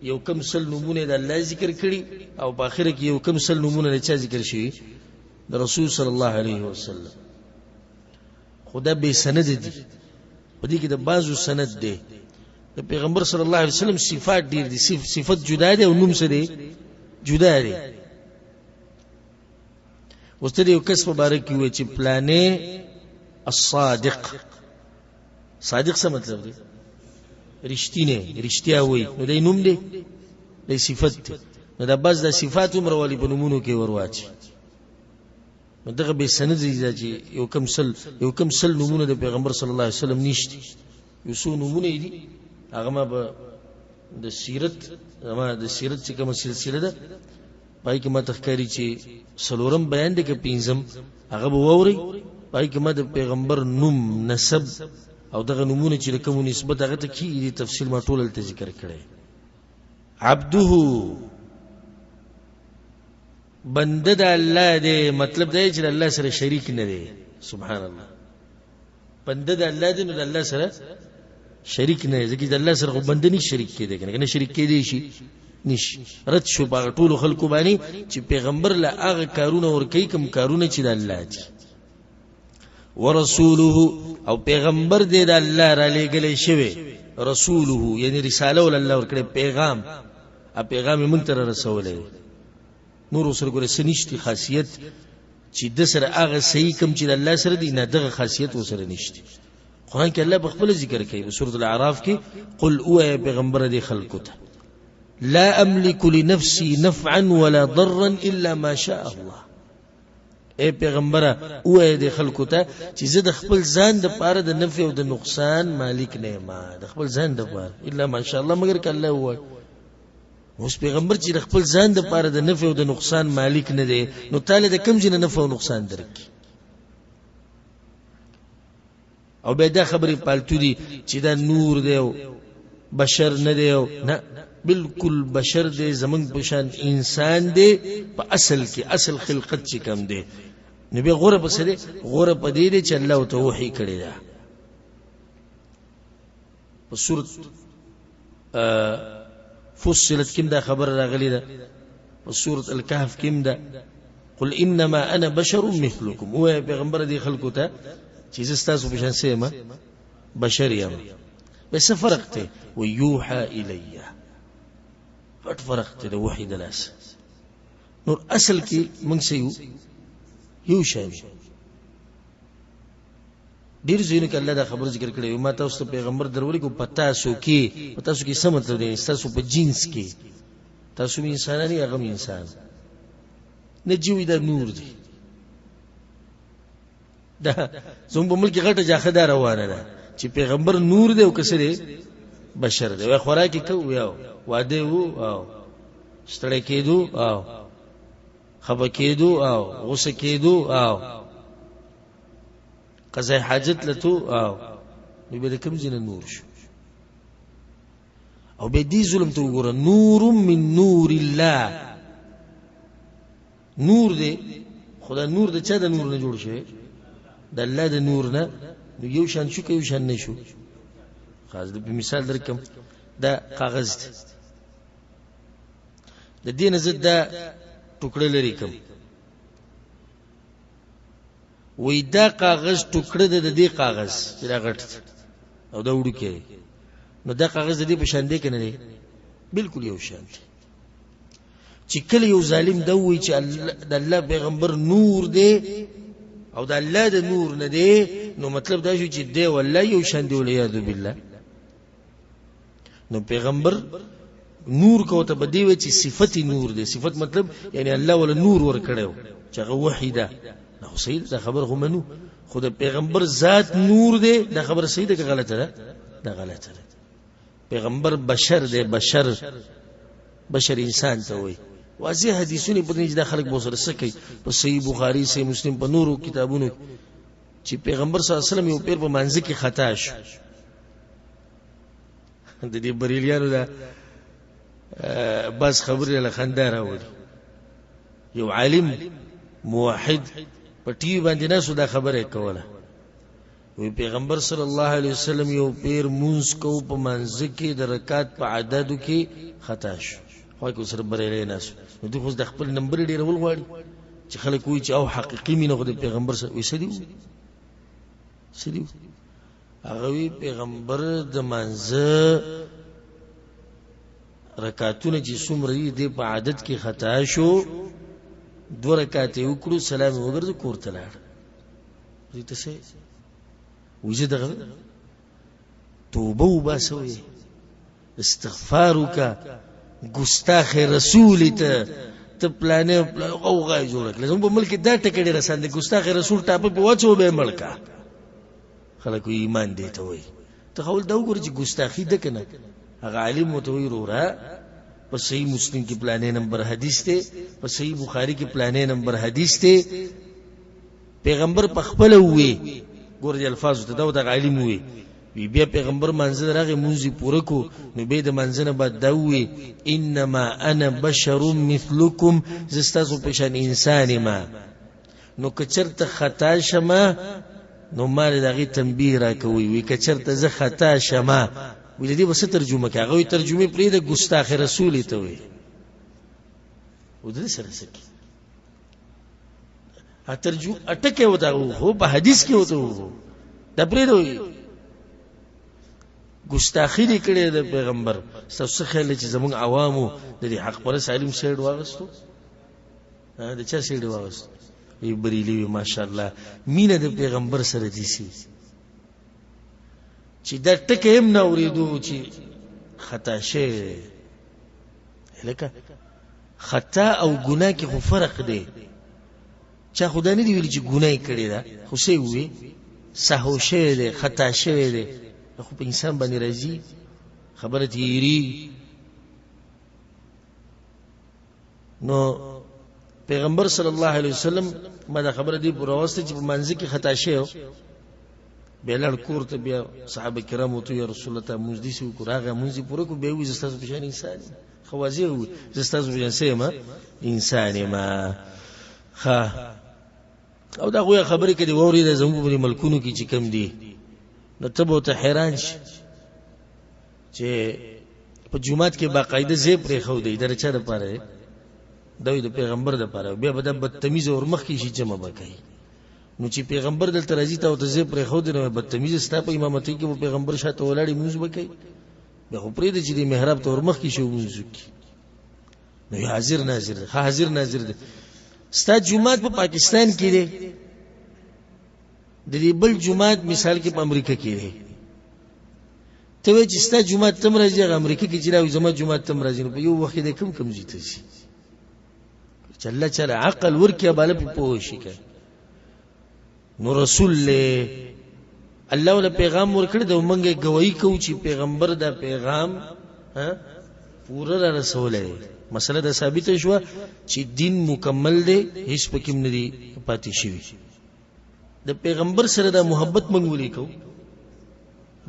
[SPEAKER 1] یو کم سل نمونه د الله ذکر کړي او په آخره کې یو کم سل نمونه د چا ذکر شوي؟ د رسول صلی الله علیه وسلم. خو دا بې سند دي، په دې کې د بعضو سند دی. د پیغمبر صلی الله علیه وسلم صفات ډیر دي، صفت جدا دی او نوم څه دی؟ جدا دی. اوس ته د یو کس په باره کې ووایې چې پلانې الصادق، صادق څه مطلب دی؟ رښتینی، رښتیا وایي، نو دی نوم دی، دی صفت دی. نو دا بس دا صفات هم راولي په نومونو کې ورواچي. نو دغه بې سند دي چې یو کم سل نومونه د پیغمبر صلی الله علیه وسلم نشته، یو څو نومونه دي. هغه ما به د سیرت، ما د سیرت چې کومه سلسله ده پای کې ما ته ښکاري چې څلورم بیان دی که پنځم، هغه به واورئ. پای کې ما د پیغمبر نوم، نسب او دغه نومونه چې د کومو نسبت هغه ته کېږي، دې تفصیل ما ټول هلته ذکر کړی. عبده بنده د الله دی، مطلب دا دی چې د الله سره شریک نه دی. سبحان الله، بنده د الله دی نو د الله سره شریک نه دی، ځکه د الله سره خو بنده نه شریک کېدی که نه شریک کېدی شي نشي. رد شو په هغه ټولو خلکو باندې چې پیغمبر له هغه کارونه ورکوي کوم کارونه چې د الله دي. ورسوله، او پیغمبر دی د الله را لېږلی شوی. رسوله یعنی رساله ول الله ورکړی، پیغام، پیغام یې موږ ته را رسولی. نور سره ګوره څه نشتي خاصیت چې د سره هغه صحیح کوم چې د الله سره دی، نه دغه خاصیت ورسره نشته. قرآن کې الله په خپله ذکر کوي په سورة الاعراف کې، قل ووایه پیغمبره دې خلکو ته، لا املك لنفسي نفعا ولا ضرا الا ما شاء الله. اے پیغمبره ووایه دې خلکو ته چې زه د خپل ځان د پاره د نفع او د نقصان مالک نه یم، د خپل ځان د پاره الا ماشاءالله، مګر که الله ووایي. اوس پیغمبر چې د خپل ځان د پاره د نفع او د نقصان مالک نه دی، نو تاله د کوم ځای نه نفع او نقصان درکړي؟ او بیا دا خبرې پالتو دي چې دا نور دی او بشر نه دی. او نه، بالکل بشر دی، زمونږ په شان انسان دی په اصل کې، اصل خلقت چې کم دی. نو بیا غوره په څه دی؟ غوره په دې دی چې الله ورته وحي کړې ده. په سورت فصلت کې دا خبره راغلې ده، په سورت الکهف کې ده، قل انما انا بشر مثلكم. ووایه پیغمبر دې خلکو ته چې زه ستاسو په شان څه یم؟ بشر یم. بس څه فرق دی؟ ویوحى الی، غټ فرق دی د وحي د لاسه. نور اصل کې موږ څه یو؟ یو شی. ډیر ځایونو کې الله دا خبر ذکر کړی، ما تاسو ته پیغمبر درولېږو په تاسو کې. په تاسو کې څه مطلب دی؟ ستاسو په جنس کې، تاسو هم انسانان یې، هغه هم انسان. نه جوی دا نور دی. دا زموږ په ملک کې غټه جاخه دا روانه ده چې پیغمبر نور دی او که څه دی؟ بشر دی. وایي خوراک یې کوو، یو واده وو او ستړی کېدو او خفه کېدو او غوسه کېدو او قضای حاجت لتو او نو بیا د کوم ځای نه نور شو؟ او بیا دې ظلم ته وګوره، نور من نور الله، نور دی، خدا نور د چا د نور نه جوړ شوی؟ د الله د نور نه. نو یو شان شو که یو شان نه شو؟ خاص د مثال درکم، دا کاغذ دی، د دې نه زه دا ټوکړه لرې کوم، وای دا کاغذ ټوکړه ده د دې کاغذ چې دا غټ دی او دا وړوکی دی، نو دا کاغذ د دې په شان دی که نه دی؟ بالکل یو شان دی. چې کله یو ظالم دا وایي چې د الله پیغمبر نور دی او د الله د نور نه دی، نو مطلب دا شو چې دی والله یو شان دی، والعیاذ بالله. نو پیغمبر نور کو ته بدی وی چې صفت نور دی. صفت مطلب یعنی الله ولا نور ور کړو چې هغه وحی ده. نو صحیح ده خبر خو منو، خو د پیغمبر ذات نور دی، دا خبر صحیح ده که غلطه ده؟ دا غلطه ده. پیغمبر بشر دی، بشر، بشر انسان ته وایي. واضح حدیثونه په دې چې دا خلک به سره څه کوي، په صحیح بخاری، صحیح مسلم، په نورو کتابونو چې پیغمبر صلی الله علیه وسلم یو پیر په منځ کې خطا شو. د دې بریلیانو دا بس خبرې له خندا راوړي. یو عالم موحد په ټي وي باندې ناسو دا خبره یې کوله، وی پیغمبر صلی الله علیه وسلم یو پیر مونځ کو، په منځ کې د رکعت په عددو کې خطا شو. خو کې سره بریلی ناسو، نو دوی خو د خپل نمبر ډېرول غواړي چې خلک وایي چې او حقیقي مینه خو د پیغمبر سره. وایي څه دي؟ څه دي؟ هغه وی پیغمبر د مانځه رکعتونه چې څومره دي دی په عادت کې خطا شو، دوه رکعت یې وکړو، سلام یې وګرځو، کور ته لاړ. دوی ته څه وایي؟ زه دغه توبه وباسه، وایي استغفار وکړه، ګستاخ رسول ته ته پلانې غوغا یې جوړه کړه. زموږ په ملک کې دا ټکی ډېر اسان دی، ګستاخ رسول ټاپه پې واچوه بیا یې مړ کړه. خلک وایي ایمان دې ته وایي. ته خو دا وګوره چې ګستاخي ده که نه. هغه عالم ورته وایي وروره په صحیح مسلم کې پلانې نمبر حدیث دی، په صحیح بخاري کې پلانې نمبر حدیث دی، پیغمبر په خپله ووی، ګوره دې الفاظو ته، دا ورته هغه عالم ووی، وی بیا پیغمبر مانځه راغی، مونځ یې پوره کو، نو بیا د مانځه نه بعد دا ووی انما انا بشر مثلکم، زه ستاسو په شان انسان یم، نو که چېرته خطا شم نو ما له د هغې تنبیه راکوئ. وی که چېرته زه خطا شم، وی د دې به څه ترجمه کوي؟ هغه وایي ترجمې پرېږده، ګستاخ رسول یې ته وایي. و د دې سره څه کوي؟ ترجمه ټکی ورته وخو، په حدیث کې ورته وخو، دا پرېږده، وایي ګستاخي دې کړې د پیغمبر. ستاسو څه خیال دی چې زموږ عوامو د دې حق پرست عالم سیډ واغستو؟ د چا سیډ واغستو؟ وی بریلی وی ماشاءالله مینه د پیغمبر سره دي سي چې دا ټکی هم نه اورېدو چې خطا شی. لکه خطا او ګناه کې خو فرق دی. چا خو دا نه دي ویلي چې ګناه یې کړې ده، خو څه یې وویل؟ سهو شوی دی، خطا شوی دی. خو په انسان باندې راځي، خبره تېرېږي. نو پیغمبر صلی الله علیه وسلم ما دا خبره دی پر واسطه چې په منځ کې خطا شوی، بیا لړ کور ته، بیا صحابه کرامو ته، یا رسول الله ته مونږ دې سو کو راغه، مونږ پوره کو، بیا وې زستاسو په شان انسان، خو واضح وي زستاسو په شان سیم انسان ما. ها او دا غویا خبرې کړي ووري د زموږ په ملکونو کې چې کم دي، نو ته به ته حیران شي چې په جومات کې باقاعده ځای پرېښود دی، د چا دپاره دی؟ دا د پیغمبر دپاره. بیا به دا بدتمیز ور مخکې شي، جمع به کوي. نو چې پیغمبر دلته راځي، ته ورته ځای پرېښود، نو بدتمیز ستا په امامتۍ کې به پیغمبر شاته ولاړې لمونځ به کوي؟ بیا خو پرېږده چې د محراب ته ور مخکې شي، لمونځ وکړي. نو حاضر ناظر دی، حاضر ناظر دی. ستا جومات په پاکستان کې دی، د دې بل جومات مثال کې په امریکا کې دی. ته وایې چې ستا جومات تم راځي، هغه امریکا کې چې راوي زما جومات تم راځي، نو په یو وخت کې دی کوم کوم ځای ته ځي؟ چې الله چاله عقل ورکړي بالا پې پوه شي که. نو رسول له الله ولا پیغام ورکړي، د مونږ ګواهي کوو چې پیغمبر دا پیغام پوره را رسولی. مسله دا ثابته شوه چې دین مکمل دی، هیڅ پکې نه دی پاتې شوی. د پیغمبر سره دا محبت مونږ ولې کوو؟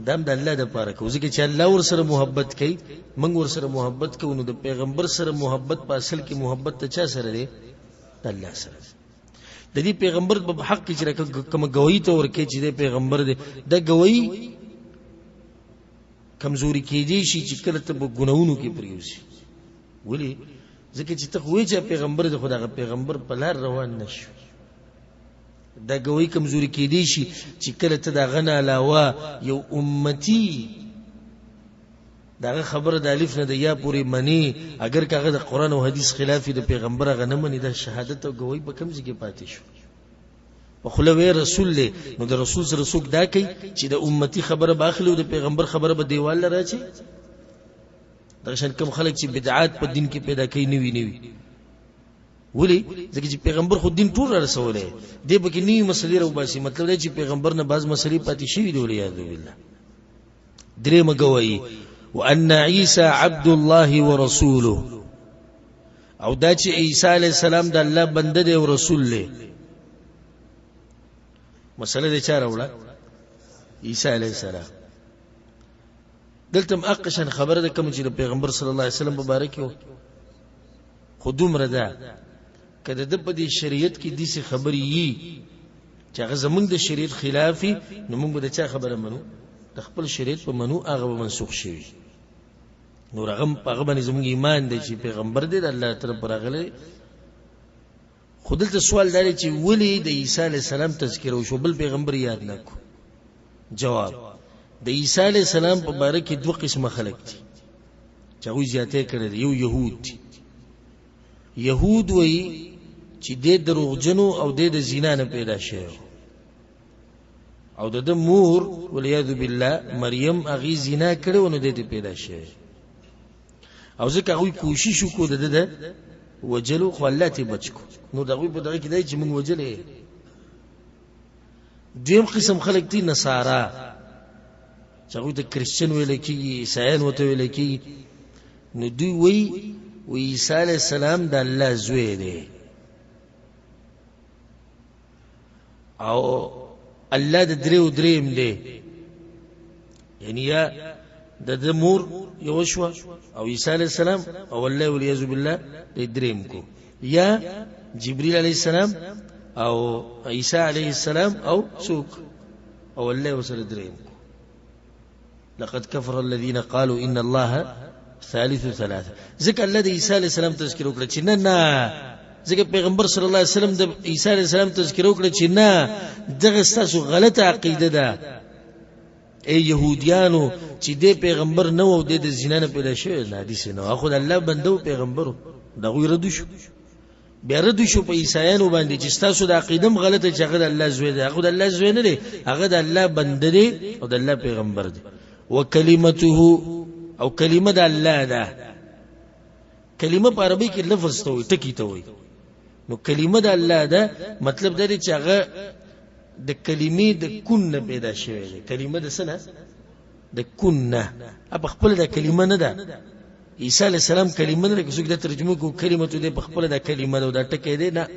[SPEAKER 1] دا هم د الله دپاره کوو، ځکه چې الله ورسره محبت کوي، موږ ورسره محبت کوو. نو د پیغمبر سره محبت په اصل کې محبت ته چا سره دی؟ د الله سره دی. د دې پیغمبر په حق کې چې کومه ګواهي ته ورکوي چې دی پیغمبر دی، دا ګواهي کمزوري کېدی شي چې کله ته په ګناهونو کې پرېوځي. ولې؟ ځکه چې ته خو وایې چې پیغمبر دی، خو دغه پیغمبر په لار روان نه شو. دا ګواهي کمزوري کېدی شي چې کله ته د هغه نه علاوه یو امتي د هغه خبره د الف نه د یا پورې مني، اګر که هغه د قرآن او حدیث خلاف د پیغمبر هغه نه مني، دا شهادت او ګواهي په کوم ځای کې پاتې شو؟ په خوله وی رسول دی، نو د رسول سره څوک دا کوي چې د امتي خبره به اخلي او د پیغمبر خبره به دیوال له راچي؟ دغه شان کوم خلک چې بدعات په دین کې پیدا کوي، نوي نوي. ولې؟ ځکه چې پیغمبر خو دین ټول را رسولی دی، پکې نوي مسلې راوباسي، مطلب دی چې پیغمبر نه بعض مسلې پاتې شوي دي، والعیاذ بالله. درېیمه ګواهي، وان عیسی عبد الله ورسوله، او دا چې عیسی علیه السلام د الله بنده دی او رسول دی. مسله دې چا راوړه؟ عیسی علیه السلام. دلته هم اقشن خبره ده کوم چې د پیغمبر صلی الله علیه وسلم مبارک یو، خو دومره ده که د ده په دې شریعت کې داسې خبرې یي چې هغه زمونږ د شریعت خلاف وي، نو موږ به د چا خبره منو؟ د خپل شریعت په منو، هغه به منسوخ شوي. نور هغه په هغه باندې زمونږ ایمان دی چې پیغمبر دی، د الله طرف راغلی. خو دلته سوال دا دی چې ولې د عیسی علیه السلام تذکره وشو، بل پیغمبر یاد نه کړو؟ جواب، د عیسی علیه السلام په باره کې دوه قسمه خلک دي چې هغوی زیاتی کړی دی. یو یهود دي. یهود وایي چې دی دروغجنو او دی د زنا نه پیدا شوی، او د ده مور والعیاذ بالله مریم هغې زنا کړې وه، نو دی ترې پیدا شوی. او ځکه هغوی کوشش وکړو د ده د وژلو، خو الله ترې بچ کړو. نو د هغوی په دغه کې دی چې موږ وژلی. دویم قسم خلک دي نصارا، چې هغوی ته کرسچن ویل کېږي، عیسایان ورته ویل کېږي. نو دوی وایي وایي عیسی علیه السلام د الله زوی دی او الله د دریو دریم دی، یعنی یا د ده مور یوه شوه او عیسی علیه السلام او الله والعیاذ بالله د دریم کو، یا جبریل علیه السلام او عیسی علیه السلام او څوک او الله ورسره دریم کو. لقد كفر الذين قالوا ان الله ثالث ثلاثه. ځکه الله د عیسی علیه السلام تذکره وکړه چې نه نه، ځکه پیغمبر صلی الله علیه وسلم د عیسی علیه السلام تذکره وکړه چې نه، دغه ستاسو غلطه عقیده ده ای یهودیانو چې دې پیغمبر نه و، دې د زنا نه پیدا شوی نه، حدیث نه، خو د الله بنده او پیغمبر. د هغوی رد شو، بیا رد شو په عیسایانو باندې چې ستاسو د عقیده هم غلطه چې هغه د الله زوی دی. هغه د الله زوی نه دی، هغه د الله بنده دی او د الله پیغمبر دی. وکلمته، او کلمه د الله ده. کلمه په عربي کې لفظ ته وایي، ټکی ته وایي. نو کلمه د الله ده، مطلب دا دی چې هغه د کلمې د کن نه پیدا شوی دی. کلمه د څه نه؟ د کن نه. په خپله دا کلمه نه ده. عیسی علیه السلام کلمه نه ده، که څوک دا ترجمه کوي کلمه دی په خپله دا کلمه ده او دا ټکی دی، نه،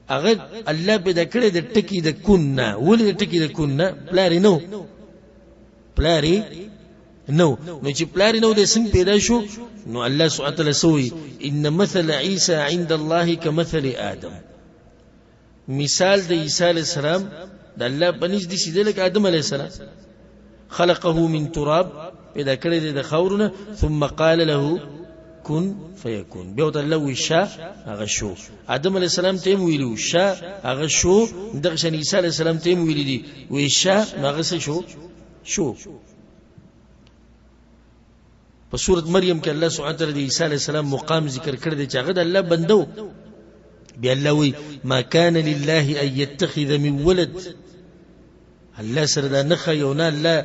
[SPEAKER 1] هغه الله پیدا کړی د ټکي د کن نه. ولې د ټکي د کن نه؟ پلار یې نه و، پلار یې نه و. نو چې پلار یې نه و، دی څنګه پیدا شو؟ نو الله سبحانه وتعالی څه وایي؟ ان مثل عیسی عند الله کمثل آدم. مثال د عیسی علیه السلام د الله په نزد داسې دی لکه آدم علیه السلام. خلقه من تراب، پیدا کړی دی د خاورو نه، ثم قال له کن فیکون، بیا ورته الله وایي شه، هغه شو. آدم علیه السلام ته یې هم ویلي وو شه، هغه شو. دغه شان عیسی علیه السلام ته یې هم ویلي دي وایي شه، نو هغه څه شو؟ شو. په سورت مریم کې الله سبحانه وتعالی د عیسی علیه السلام مقام ذکر کړی دی چې هغه د الله بنده و. بیا الله وایي ما کان لله ان یتخذ من ولد. الله سره دا نه ښایي او نه الله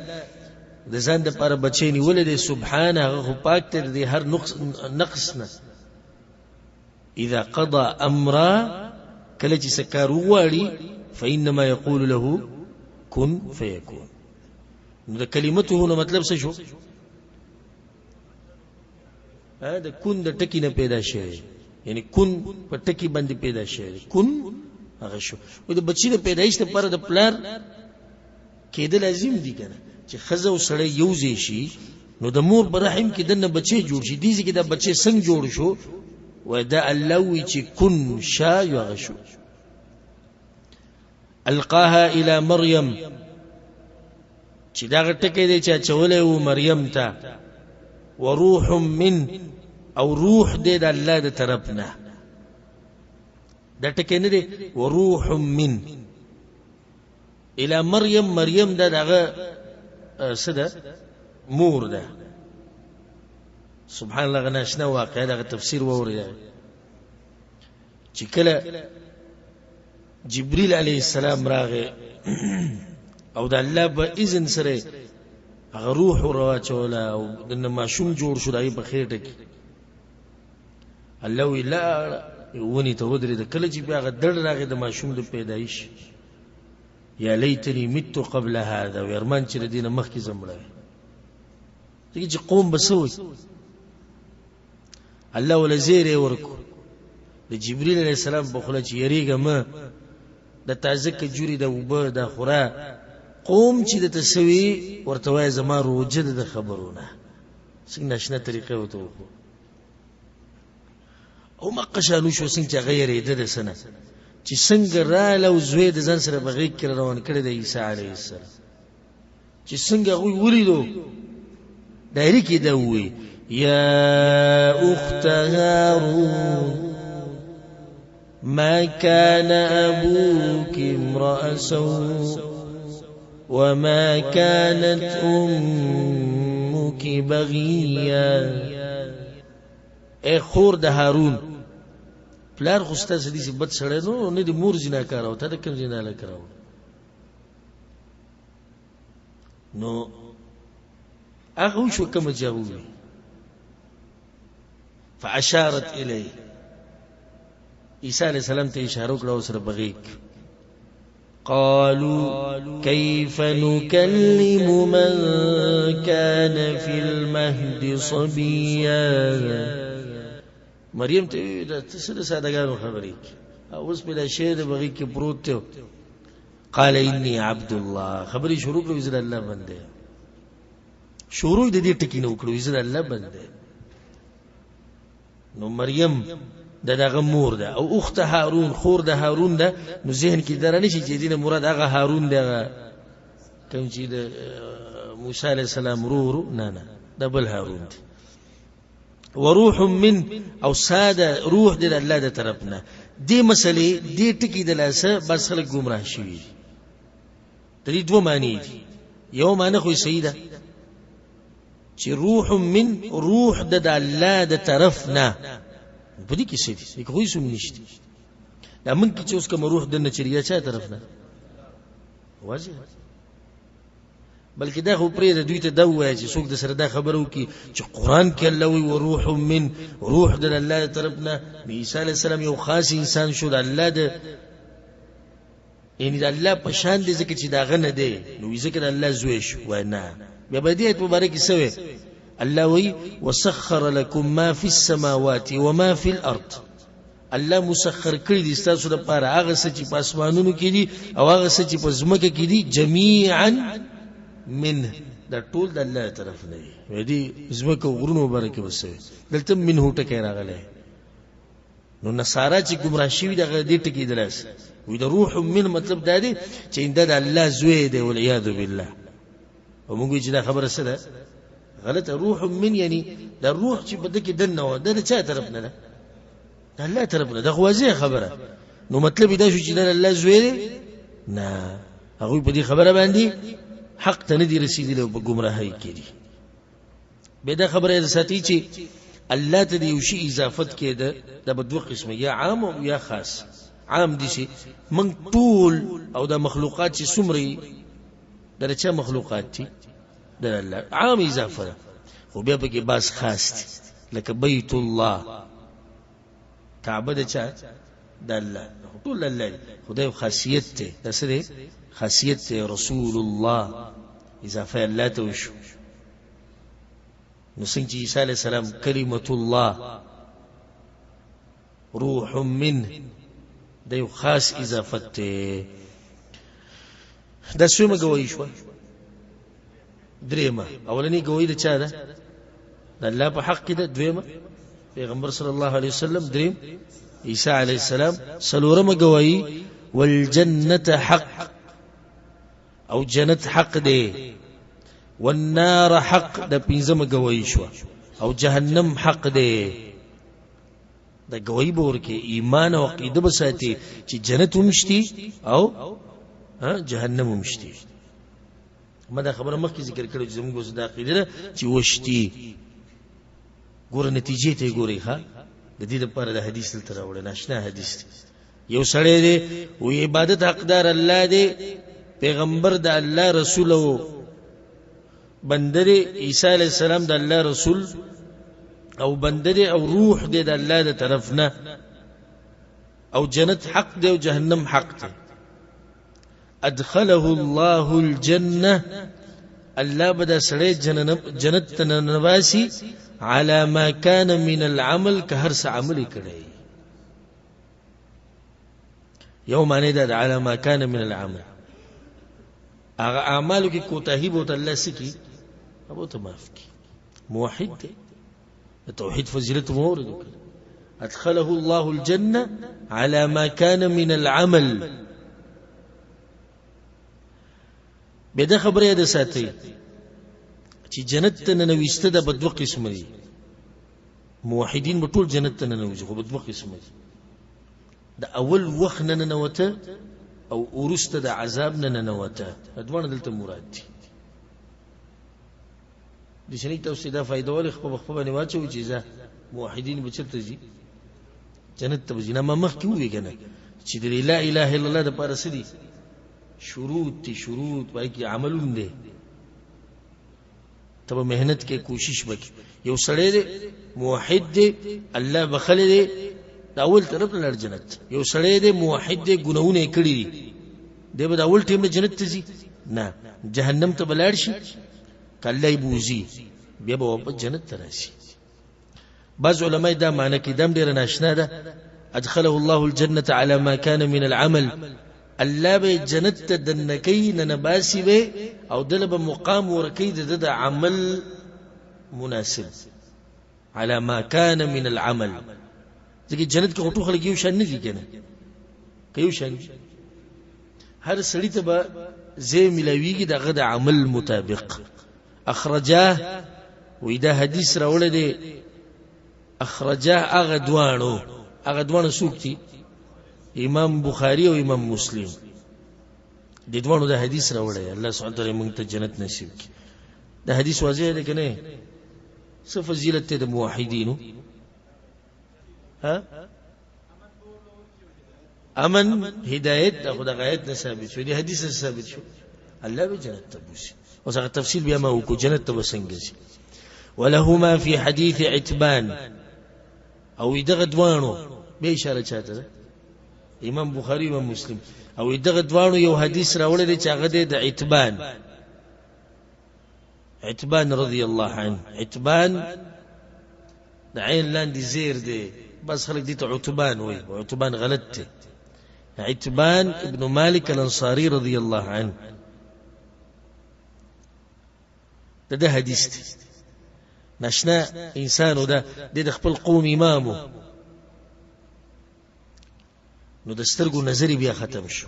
[SPEAKER 1] د ځان دپاره بچی نیولی دی. سبحانه، هغه خو پاک دی د دې هر نقص نه. اذا قضا امرا، کله چې څه کار وغواړي، فانما یقول له کن فیکون. نو د کلمته نو مطلب څه شو؟ د کن د ټکی نه پیدا شوی، یعنی کن په ټکی باندې پیدا شوی، کن هغه شو. و د بچی د پیدایش لپاره د پلار کېدل لازم دي که نه؟ چې ښځه او سړی یو ځای شي نو د مور په رحم کې دننه بچی جوړ شي. دې ځای کې دا بچی څنګه جوړ شو؟ وایي دا الله وایي چې کن شه، یو هغه شو. القاها الى مریم، چې دا ټکی دی چې اچولی و مریم ته. وروح من، او روح دی د الله د طرف نه، دا ټکی نه دی. وروح من الى مریم، مریم دا دغه څه ده؟ مور ده. سبحان الله، غناشنا واقعه دغه تفسیر واورئ چې کله جبريل عليه السلام راغی او د الله په اذن سره هغه روح ورواچوله او د ماشوم جوړ شو د هغې په خېټه کې. الله وی لاړه ونې ته ودرېده. کله چې بیا هغه دړ راغی د ماشوم د پیدایش، یا لیتني مت قبل هذا، وی ارمان چې له دې نه مخکې زه مړه وی. ځکه چې قوم به څه وایي؟ الله وله زیری ورکو د جبريل علیه السلام په خوله چې یریږه مه، د تازه کجوري د اوبه د خوره. قوم چې د تسوي ورته وایي زما روژه ده د خبرو نه، څنګه ناشنا طریقه ورته وښو او مقه شانو شو، څنګه چې هغه یرېده د څه نه چې څنګه راله او زوی د ځان سره په غېږ کې روان کړی د عیسی علیه السلام، چې څنګه هغوی ولیدو ډایري کې دا ووایي یا اخت هارون ما كان أبوك امرأ سوء وما كانت أمك بغيا. اے خور د هارون، پلار خو ستاسو داسې بد سړی نو نه د مور زناکاره و، تا د کوم زنا له کړه نو هغه وشو کومه چې هغه وویل. فاشارت الیه، عیسی علیه السلام ته اشاره وکړه او سره په غېږ. قالوا كيف نكلم من كان في المهد صبيا. مریم ته دا څه د سادهګانو خبرې کوي، اوس په دا شی د بغي کې پروت دی. قال اني عبد الله، خبرې شروع کړو زه د الله بنده. شروع د دې ټکی نه وکړو زه د الله بنده. نو مریم د دغه مور ده او اخت هارون، خور د هارون ده. نو ذهن کې دا رانه شي چې دینه مراد هغه هارون دی هغه کوم چې د موسی علیه السلام ورور، نه نه، دا بل هارون دی. وروح من، او ساده روح دی د الله د طرف نه. دې مسلې دې ټکي د لاسه بس خلک ګمراه شوي دي. د دې دوه معنی دي. یو معنی خو یې صحیح ده چې روح من، روح د الله د طرف نه، په دې کې څه دي؟ دې کې خو هېڅ هم نشته. دا موږ کې چې اوس کوم روح دننه چلېږي، چا طرف نه؟ واضح. بلکې دا خو پرېږده، دوی ته دا ووایه چې څوک د سره دا خبره وکړي چې قرآن کې الله وایي وروح من، روح د الله د طرف نه، نو عیسی علیه السلام یو خاص انسان شو، د الله د یعنی د الله په شان دی، ځکه چې د هغه نه دی، نو ځکه د الله زوی شو. وایي نه. بیا به دې آیت مبارک کې څه وایي؟ الله وایي وسخر لکم ما فی السماوات وما فی الارض. الله مسخر کړی دي ستاسو لپاره هغه څه چې په اسمانونو کې دي او هغه څه چې په ځمکه کې دي، جمیعا منه، دا ټول د الله طرف نه دي. وایي دي ځمکه او غرونو مبارکې وسوي، دلته منه ټکی راغلی. نو نصارا چې ګمراه شوي دغه دې ټکي دلاس وي، د روح من مطلب دا دی چې دا د الله زوی دی، والعیاذ بالله. او موږ چې دا خبره څه ده؟ غلطه. روح من یعنی دا روح چې په ده کې دننه وه، دا د چا طرف نه ده؟ د الله طرف نه. دا خو واضح خبره. نو مطلب یې دا شو چې دا د الله زوی دی؟ نه، هغوی په دې خبره باندې حق ته نه دي رسېدلي او په ګمراهۍ کې دي. بیا دا خبره یې ساتي چې الله ته د یو شي اضافت کېده، دا به دوه قسمه، یا عام او یا خاص. عام دي چې موږ ټول او دا مخلوقات چې څومره دي، دا د چا مخلوقات دي؟ د الله. عام اضافه ده، خو بیا پکې بعض خاص دي، لکه بیت الله، کعبه د چا؟ د الله، ټول الله دی، خو دا یو خاصیت دی. دا څه دی؟ خاصیت دی. رسول الله اضافه الله ته وشو. نو څنګه چې عیسی علیه السلام کلمت الله روح منه، دا یو خاص اضافت دی. دا څومه ګواهي شوه؟ درېیمه. اولنۍ ګواهي د چا ده؟ د الله په حق کې ده. دویمه پیغمبر صلی الله علیه وسلم، دریم عیسی علیه السلام، څلورمه ګواهي والجنة حق، او جنت حق دی، والنار حق، د پنځمه ګواهي شوه، او جهنم حق دی. د ګواهي به ورکې، ایمان او عقیده به ساتي چې جنت هم شتي او جهنم هم شتي. ما دا خبره مخکې ذکر کړې چې زموږ اوس دا عقیده ده چې وشتي. ګوره نتیجې ته یې ګورئ، ښه د دې لپاره د حدیث دلته راوړی، ناشنا حدیث دی. یو سړی دی وی عبادت حقدار الله دی، پیغمبر د الله رسول او بنده دی، عیسی علیه السلام د الله رسول او بنده دی او روح دی د الله د طرف نه، او جنت حق دی او جهنم حق دی. ادخله الله الجنه، الله به دا سړی جنت ته ننباسي على ما كان من العمل، که هر څه عمل یې کړی. یو معنی دا ده على ما كان من العمل، هغه اعمالو کې کوتاهي به ورته الله څه کړي؟ هغه ورته معاف کړي. موحد دی، د توحید فضیلت مو واورېدو. ادخله الله الجنة على ما كان من العمل. بیا دا خبره یاده ساتئ چې جنت ته ننویسته دا به دوه قسمه دي. موحدین به ټول جنت ته ننوځي، خو به دوه قسمه دي. د اول وخت نه ننوته او وروسته د عذاب نه ننوته، دا دواړه دلته مراد دي. د شنی تاسو دا فائدہ ولې خپل خپل باندې واچو چې ځه موحدین به چرته ځي؟ جنت ته به ځي. نه، ما مخکې وویل که نه چې د لا اله الا الله دپاره څه دي؟ شروط دي. شروط پای کې عملونه دی، ته به محنت کې کوشش وکړي. یو سړی دی موحد دی، الله بخښلی دی، د اول طرف نه لاړ جنت. یو سړی دی موحد دی، ګناهونه یې کړي دي، دی به د اول ټیم نه جنت ته ځي؟ نه، جهنم ته به لاړ شي، که الله یې بوځي بیا به واپس جنت ته راشي. بعض علما دا معنی کوي، دا هم ډېره ناشنا ده، ادخله الله الجنة على ما كان من العمل، الله به جنت ته دننه کوي، ننباسي به، او دله به مقام ورکوي د ده د عمل مناسب، على ما كان من العمل. ځکه جنت کې خو ټول خلک یو شان نه دي که نه، که یو شان دي، هر سړي ته به ځای میلاویږي د هغه د عمل مطابق. اخرجاه، وایي دا حدیث راوړی دی، اخرجاه هغه دواړو، هغه دواړو څوک دي؟ امام بخاری او امام مسلم، د دواړو دا حدیث راوړی. الله سبحانه وتعالی موږ ته جنت نصیب کړي. دا حدیث واضح دی که نه؟ څه فضیلت دی د موحدینو؟ ها، امن هدایت، دا خو د غایت نه ثابت شو، د حدیث نه ثابت شو، الله به جنت ته بوسي. اوس هغه تفصیل بیا ما وکړو، جنت ته به څنګه ځي. ولهما فی حدیث عتبان، او دغه دواړو بیا اشاره چاته ده؟ امام بخاری امام مسلم. او دغه دواړو یو حدیث راوړی دی چې هغه دی د عتبان، عتبان رضی الله عنه. عتبان د عین لاندې زیر دی، بس خلک دې ته عتبان وایي، عتبان غلط دی. عتبان ابن مالک الانصاری رضی الله عنه د ده حدیث دی. ناشنا انسانو ده، د خپل قوم امامو، نو د سترګو نظر بیا ختم شو،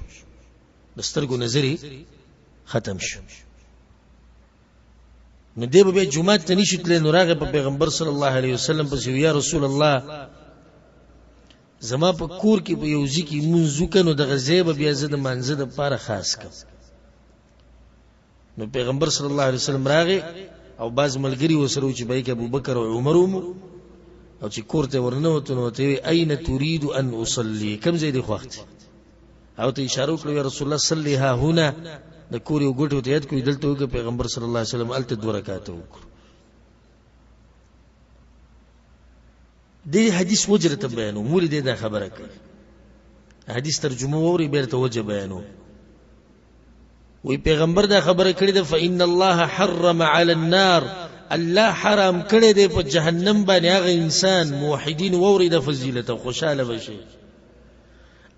[SPEAKER 1] د سترګو نظر ختم شو. نو دی به بیا جومات ته نشي تللی، نو راغی په پیغمبر صلی الله علیه وسلم پسې، یا رسول الله زما په کور کې په یو ځای کې مونځ وکړه، نو دغه ځای به بیا زه د مانځه دپاره خاص کړم. نو پیغمبر صلی الله علیه وسلم راغی او بعض ملګري ورسره وو چې به یې کې ابوبکر او عمر وو، او چې کور ته ورننوتو نو ورته یې وویل اين تريد ان اصلي، کوم ځای دې خوښ دی؟ او ته اشاره وکړه یا رسول الله صلی ها هنا، د کور یو ګوټ ورته یاد کړو دلته وکړه. پیغمبر صلی الله علیه وسلم هلته دوه رکعته وکړو. دې حدیث وجه ته بیانو، مولې دې دا خبره کوي، حدیث ترجمه ووري بیرته وجه بیانو. وی پیغمبر دا خبره کړې ده فإن الله حرم على النار، الله حرام کړی دی په جهنم باندې هغه انسان. موحدین ووري د فضیلت او خوشاله بشي.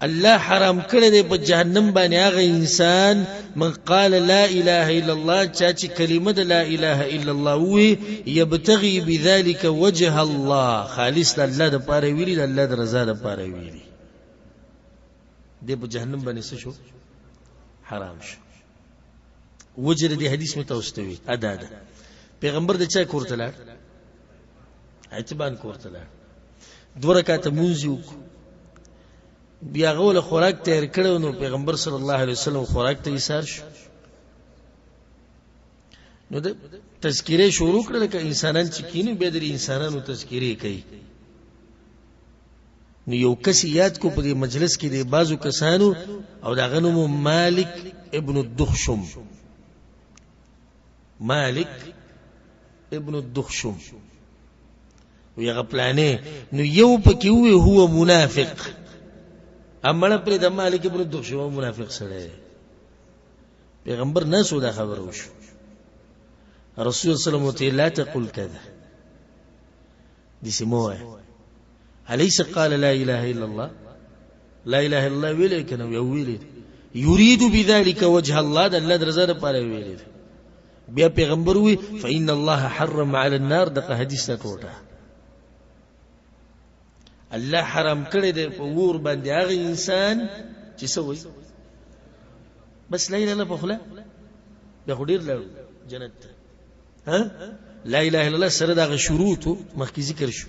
[SPEAKER 1] الله حرام کړی دی په جهنم باندې هغه انسان من قال لا اله الا الله، چا چې کلمه د لا اله الا الله وي، يبتغي بذلك وجه الله، خالص د الله د پاره ویلي، د الله د رضا د پاره ویلي، دی په جهنم باندې څه شو؟ حرام شو. وجه د دې حدیث مې تاسو ته وی ادا ده. پیغمبر د چا کور ته لاړ؟ عتبان کور ته لاړ، دوه رکعاته مونځ یې وکړو، بیا هغه له خوراک تیار کړی، نو پیغمبر صلی الله علیه وسلم خوراک ته ایسار شو. نو د تذکرې شروع کړه، لکه انسانان چې کینی بیا د انسانانو تذکرې کوي. نو یو کس یاد کو په دې مجلس کې د بعضو کسانو، او د هغه نوم مالک ابن الدخشم، مالک ابن الدخشم، وی هغه پلانې. نو یو پکې ووی هو منافق، امړه پرې د مالک ابن الدخشم منافق سړی. پیغمبر نه سو دا خبره وشو، رسول صلی الله علیه وسلم لا تقل كذا، داسې مه وایه. أليس قال لا إله إلا الله؟ لا إله إلا الله ویلی که نه؟ ویلی دی. يريد بذلك وجه الله، د الله د رضا لپاره ویلی دی. بیا پیغمبر وی فإن الله حرم على النار، دغه حدیث ته ټوټه الله حرام کړی دی په ور باندې هغه انسان چې څه وایي، بس لا اله الا الله په خوله، بیا خو ډېر لاړو جنت ته. ها لا اله الا الله سره دغه شروط مخکې ذکر شو.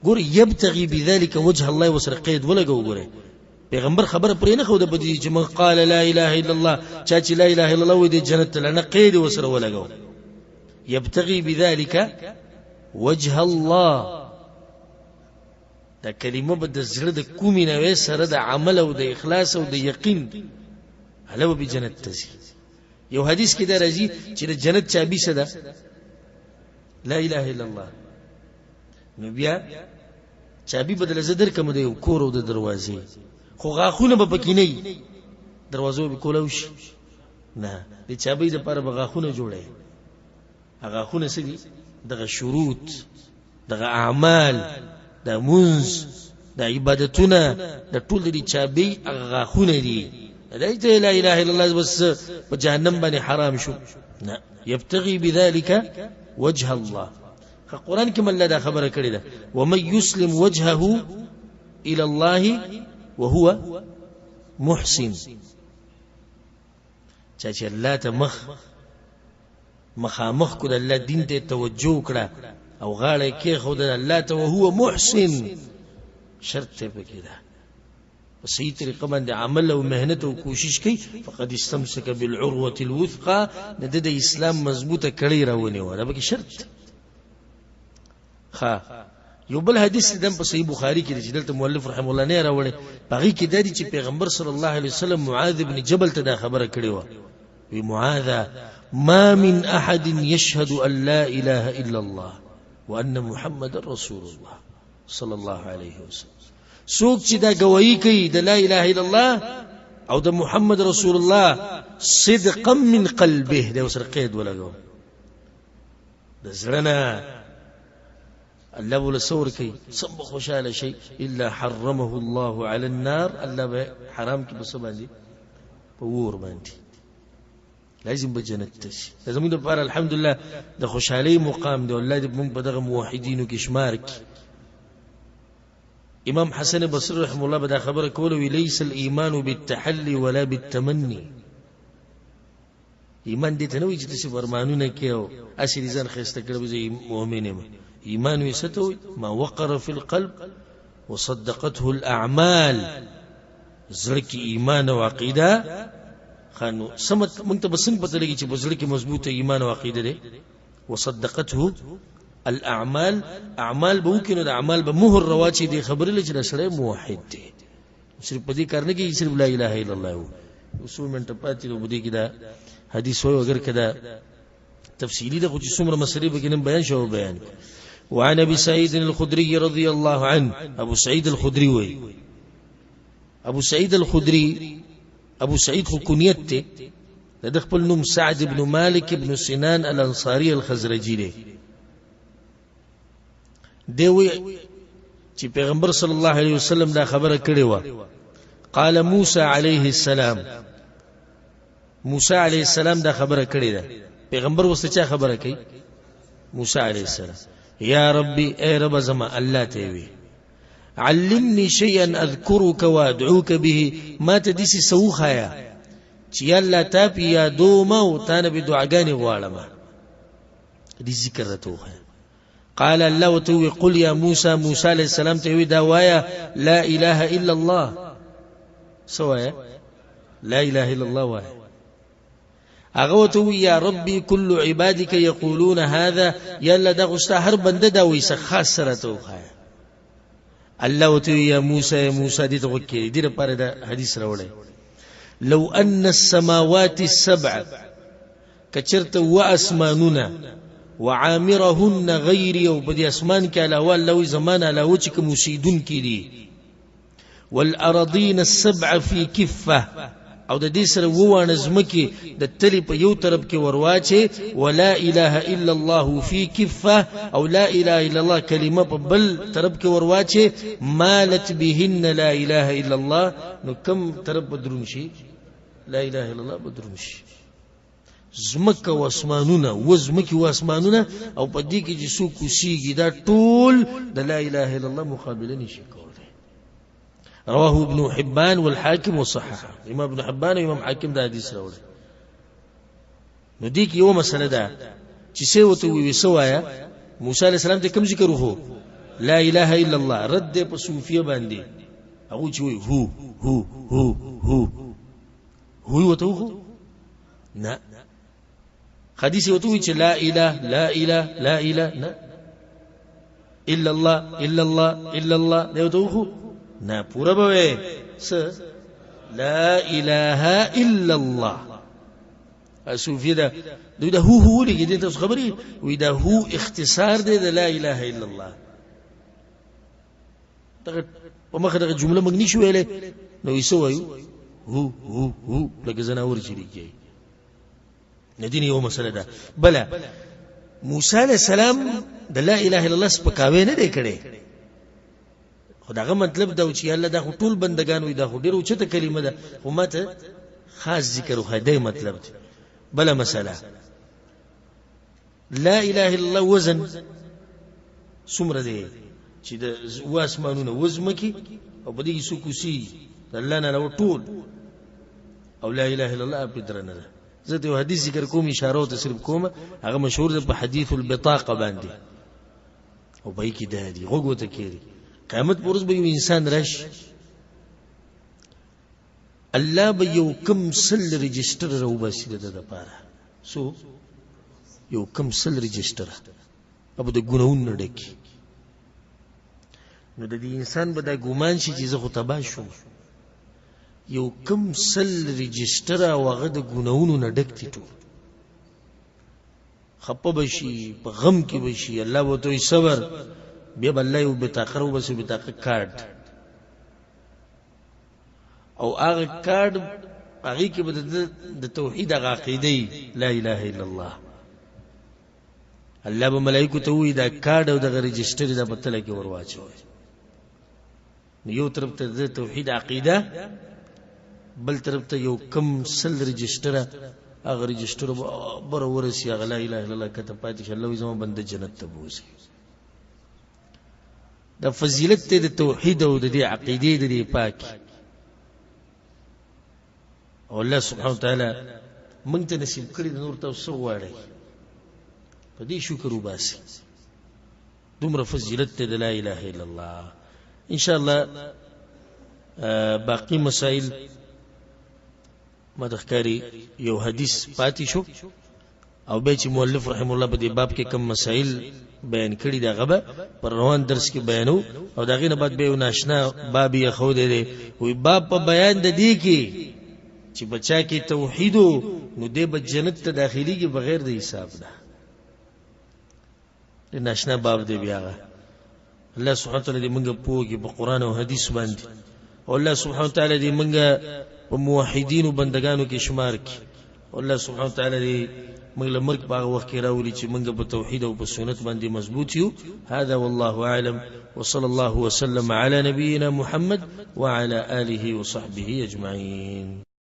[SPEAKER 1] ګور یبتغي بذلك وجه الله، وسره قید ولګو. ګوره پیغمبر خبره پرې نه خو د بدی چې من قال لا اله الا الله، چا چې لا اله الا الله وې د جنت ته نه، قید وسره ولګو، یبتغي بذلك وجه الله. دا کلمه به د زړه د کومې نه وي سره د عمل او د اخلاص او د یقین، هله به جنت ته ځي. یو حدیث کې دا راځي چې د جنت چابي څه ده؟ لا اله الا الله. نو بیا چابي بدل زه درکم د یو کور او د دروازې، خو غاښونه به پکې نه وي، دروازو به کولاو شي نه، د چابي دپاره به غاښونه جوړوي. هغه غاښونه څه دي؟ دغه شروط، دغه اعمال، د مونځ، د عبادتونه، د ټول د چابي هغه غاښونه دي. دا ته لا اله الا الله بس په جهنم باندې حرام شو نه، يبتغي بذلك وجه الله. قرآن کې مله دا خبره کړې ده، ومن يسلم وجهه الى الله وهو محسن، چا چې الله ته مخ مخامخ کو، د الله دین ته توجه کړه او غاړه یې کېښوده الله ته، وهو محسن، شرط ته پکې ده، په صحیح طریقه باندې عمل او مهنت او کوشش کوي، فقد استمسک بالعروة الوثقى، د د اسلام مضبوطه کړۍ راونیوه، دا پکې شرط. ښه یو بل حدیث دم په صحیح بخاری کې چې دلته مؤلف رحم الله نه راوړی، په هغې کې دا دي چې پیغمبر صلی الله علیه وسلم معاذ بن جبل ته دا خبره کړې وه، وی معاذ ما من احد يشهد ان لا اله الا الله وان محمد رسول الله صلی الله علیه وسلم. څوک چې دا گواہی کوي د لا اله الا الله او د محمد رسول الله صدقا من قلبه، دا وسره قید ولګو د زړه نه، الله ولا سور کوي سم خوشاله شي، الا حرمه الله على النار، الله به حرام کی بس باندې په ور باندې لازم به جنت ته شي. زموږ لپاره الحمدلله د خوشحالۍ مقام دی، الله دې موږ په دغه موحدینو کې شمار کړي. امام حسن بصري رحمه الله به دا خبره کوله، وی ليس الايمان بالتحلي ولا بالتمني. ایمان دې ته نه وایي چې داسې فرمانونه کوې او هسې دې ځان ښایسته کړی زه مؤمن یم. ایمان وي څه ته وایي؟ ما وقر في القلب وصدقته الاعمال. زړه کې ایمان او عقیده خانو سمت مونږ ته به څنګه پته لګي چې په زړه کې مضبوطه ایمان او عقیده دی؟ وصدقته الاعمال، اعمال به وکړي نو د اعمال به مهر رواچي دې خبرې له چې دا سړی موحد دی، صرف په دې کار نه کېږي صرف لا اله الا الله وو. څو منټه پاتې دی په دې کې دا حدیث وایو، اګر که دا تفصیلي ده خو چې څومره مسلې پکې نن بیان شوه بیان. وعن ابي سعيد الخدري رضي الله عنه، ابو سعيد الخدري وي، ابو سعيد الخدري، ابو سعيد خو کنیت ته، د خپل نوم سعد بن مالک بن سنان الانصاري الخزرجي دی. دی وی چې پیغمبر صلی الله علیه وسلم دا خبره کړې و، قال موسی علیه السلام، موسی علیه السلام دا خبره کړې ده. پیغمبر وسته چا خبره کوي؟ موسی علیه السلام. یا ربي، ای رب زما، الله ته وی، علمني شيئا اذكرك وادعوك به، ما ته داسې څه وښایه چې یا الله تا پې یادوم او تا نه پې دعاګانې غواړم، دې ذکر راته وښایه. قال الله ورته وویل قل یا موسی، موسی علیه السلام ته وویل دا وایه لا اله الا الله. څه وایه؟ لا اله الا الله وایه. هغه ورته وویل یا ربي کل عبادک یقولون هذا، یا الله دا خو ستا هر بنده دا وایي، څه خاص څه راته وښایه. الله ورته وویل یا موسی، یا موسی، دې ته غوږ کښېږدئ، دې لپاره دا حدیث راوړی. لو ان السماوات السبع، که چېرته اووه اسمانونه، وعامرهن غیري، او په دې اسمان کې علاوه الله وایي زما نه علاوه چې کوم اوسېدونکي دي، والارضین السبع فی کفه، او د دې سره ووانه ځمکې د تلې په یو طرف کې ورواچې، ولا اله الا الله فی کفه، او لا اله الا الله کلمه په بل طرف کې ورواچې، مالت بهن لا اله الا الله، نو کم طرف به دروند شي؟ لا اله الا الله به دروند شي. ځمکه او اسمانونه، اووه ځمکې اووه اسمانونه، او په دې کې چې څوک اوسېږي دا ټول د لا اله الا الله مقابله نشي کولی. رواه ابن حبان والحاکم وصححه. امام ابن حبان او امام حاکم دا حدیث راوړی. نو دې کې یوه مسله ده چې څه ورته ووایي، څه وایه؟ موسی علیه السلام ته کوم ذکر وښو؟ لا اله الا الله. رد دی په صوفیه باندې، هغوی چې وایي هو هو هو هو هو یې ورته وښو؟ نه، حدیث یې ورته ووایي چې لا اله لا اله لا اله، نه، الا الله الا الله الا الله، دی ورته وښو؟ نه، پوره به وایې څه؟ لا اله الا الله. صوفیه ده دوی دا هو هو ولګي، دې تاسو خبرې وي، دا هو اختصار دی د لا اله الا الله. دغه په مخه دغه جمله موږ نشو ویلی، نو یې څه وایو؟ هو هو هو، لکه ځناور چې لیکي. د دین یوه مسله ده. بله، موسی علیه السلام د لا اله الا الله سپکاوی نه دی کړی، خو دغه مطلب دا و چې الله دا خو ټول بندګان وي، دا خو ډېره اوچته کلمه ده، خو ما ته خاص ذکر وښایه، دی مطلب دی. بله مسله، لا اله الا الله وزن څومره دی چې د اووه اسمانونه اووه ځمکې او په دې کې څوک اوسېږي د الله نه علاوه ټول، او لا اله الا الله پرې درنه ده. زه ته یو حدیث ذکر کوم، اشاره ورته صرف کوم، هغه مشهور دی په حدیث البطاقه باندې، او په کې دا دی، غوږ ورته کښېږدئ. قیامت پر ورځ به یو انسان راشي، الله به یو کم 100 رجسټر راوباسي د ده دپاره. څو؟ یو کم 100 رجسټر به د ګناهونو نه ډک. نو د دې انسان به دا ګمان شي چې زه خو تباه شوم، یو کم 100 رجسټر او هغه د ګناهونو نه ډک دي ټول. خپه به شي، په غم کې به شي. الله به ورته وایي صبر. بیا به الله یو بطاقه راوباسي، بطاقه کارډ، او هغه کارډ هغې کې به د توحید هغه عقیده وي، لا اله الا الله. الله به ملایکو ته ووایي دا کارډ او دغه رجسټر دا په تله کې ور واچوئ. نو یو طرف ته د توحید عقیده، بل طرف ته یو کم 100 رجسټر، هغه رجسټر به بره ورسي، هغه لا اله الا الله کته پاتې شي. الله وایي زما بنده جنت ته بوځي. دا فضیلت ته د توحید او د دې عقیدې د دې پاکي. او الله سبحانه وتعالی موږ ته نصیب کړي، نور تاسو څه غواړئ؟ په دې شکر وباسي. دومره فضیلت ته د لا اله الا الله. ان شاء الله باقی مسائل ما د ښکاری یو حدیث پاتې شو، او بیا چې مؤلف رحم الله په دې باب کې کوم مسائل بیان کړي دا غبه پر روان درس کې بیانو. او دا غینه بعد به یو ناشنا باب یې خو دی وی باب په بیان د دې کې چې بچا کې توحید نو دې به جنت ته داخليږي بغیر د حساب نه. ناشنا باب دی بیا. الله سبحانه وتعالی دې موږ پوه کړي په قرآن او حدیث باندې، او الله سبحانه وتعالی دې موږ په موحدینو بندگانو کې شمار کړي، او الله سبحانه وتعالی دې موږ له مرګ په هغه وخت کې راولي چې موږ په توحید او په سنت باندې مضبوط یو. هذا والله اعلم، وصلى الله وسلم على نبينا محمد وعلى آله وصحبه أجمعين.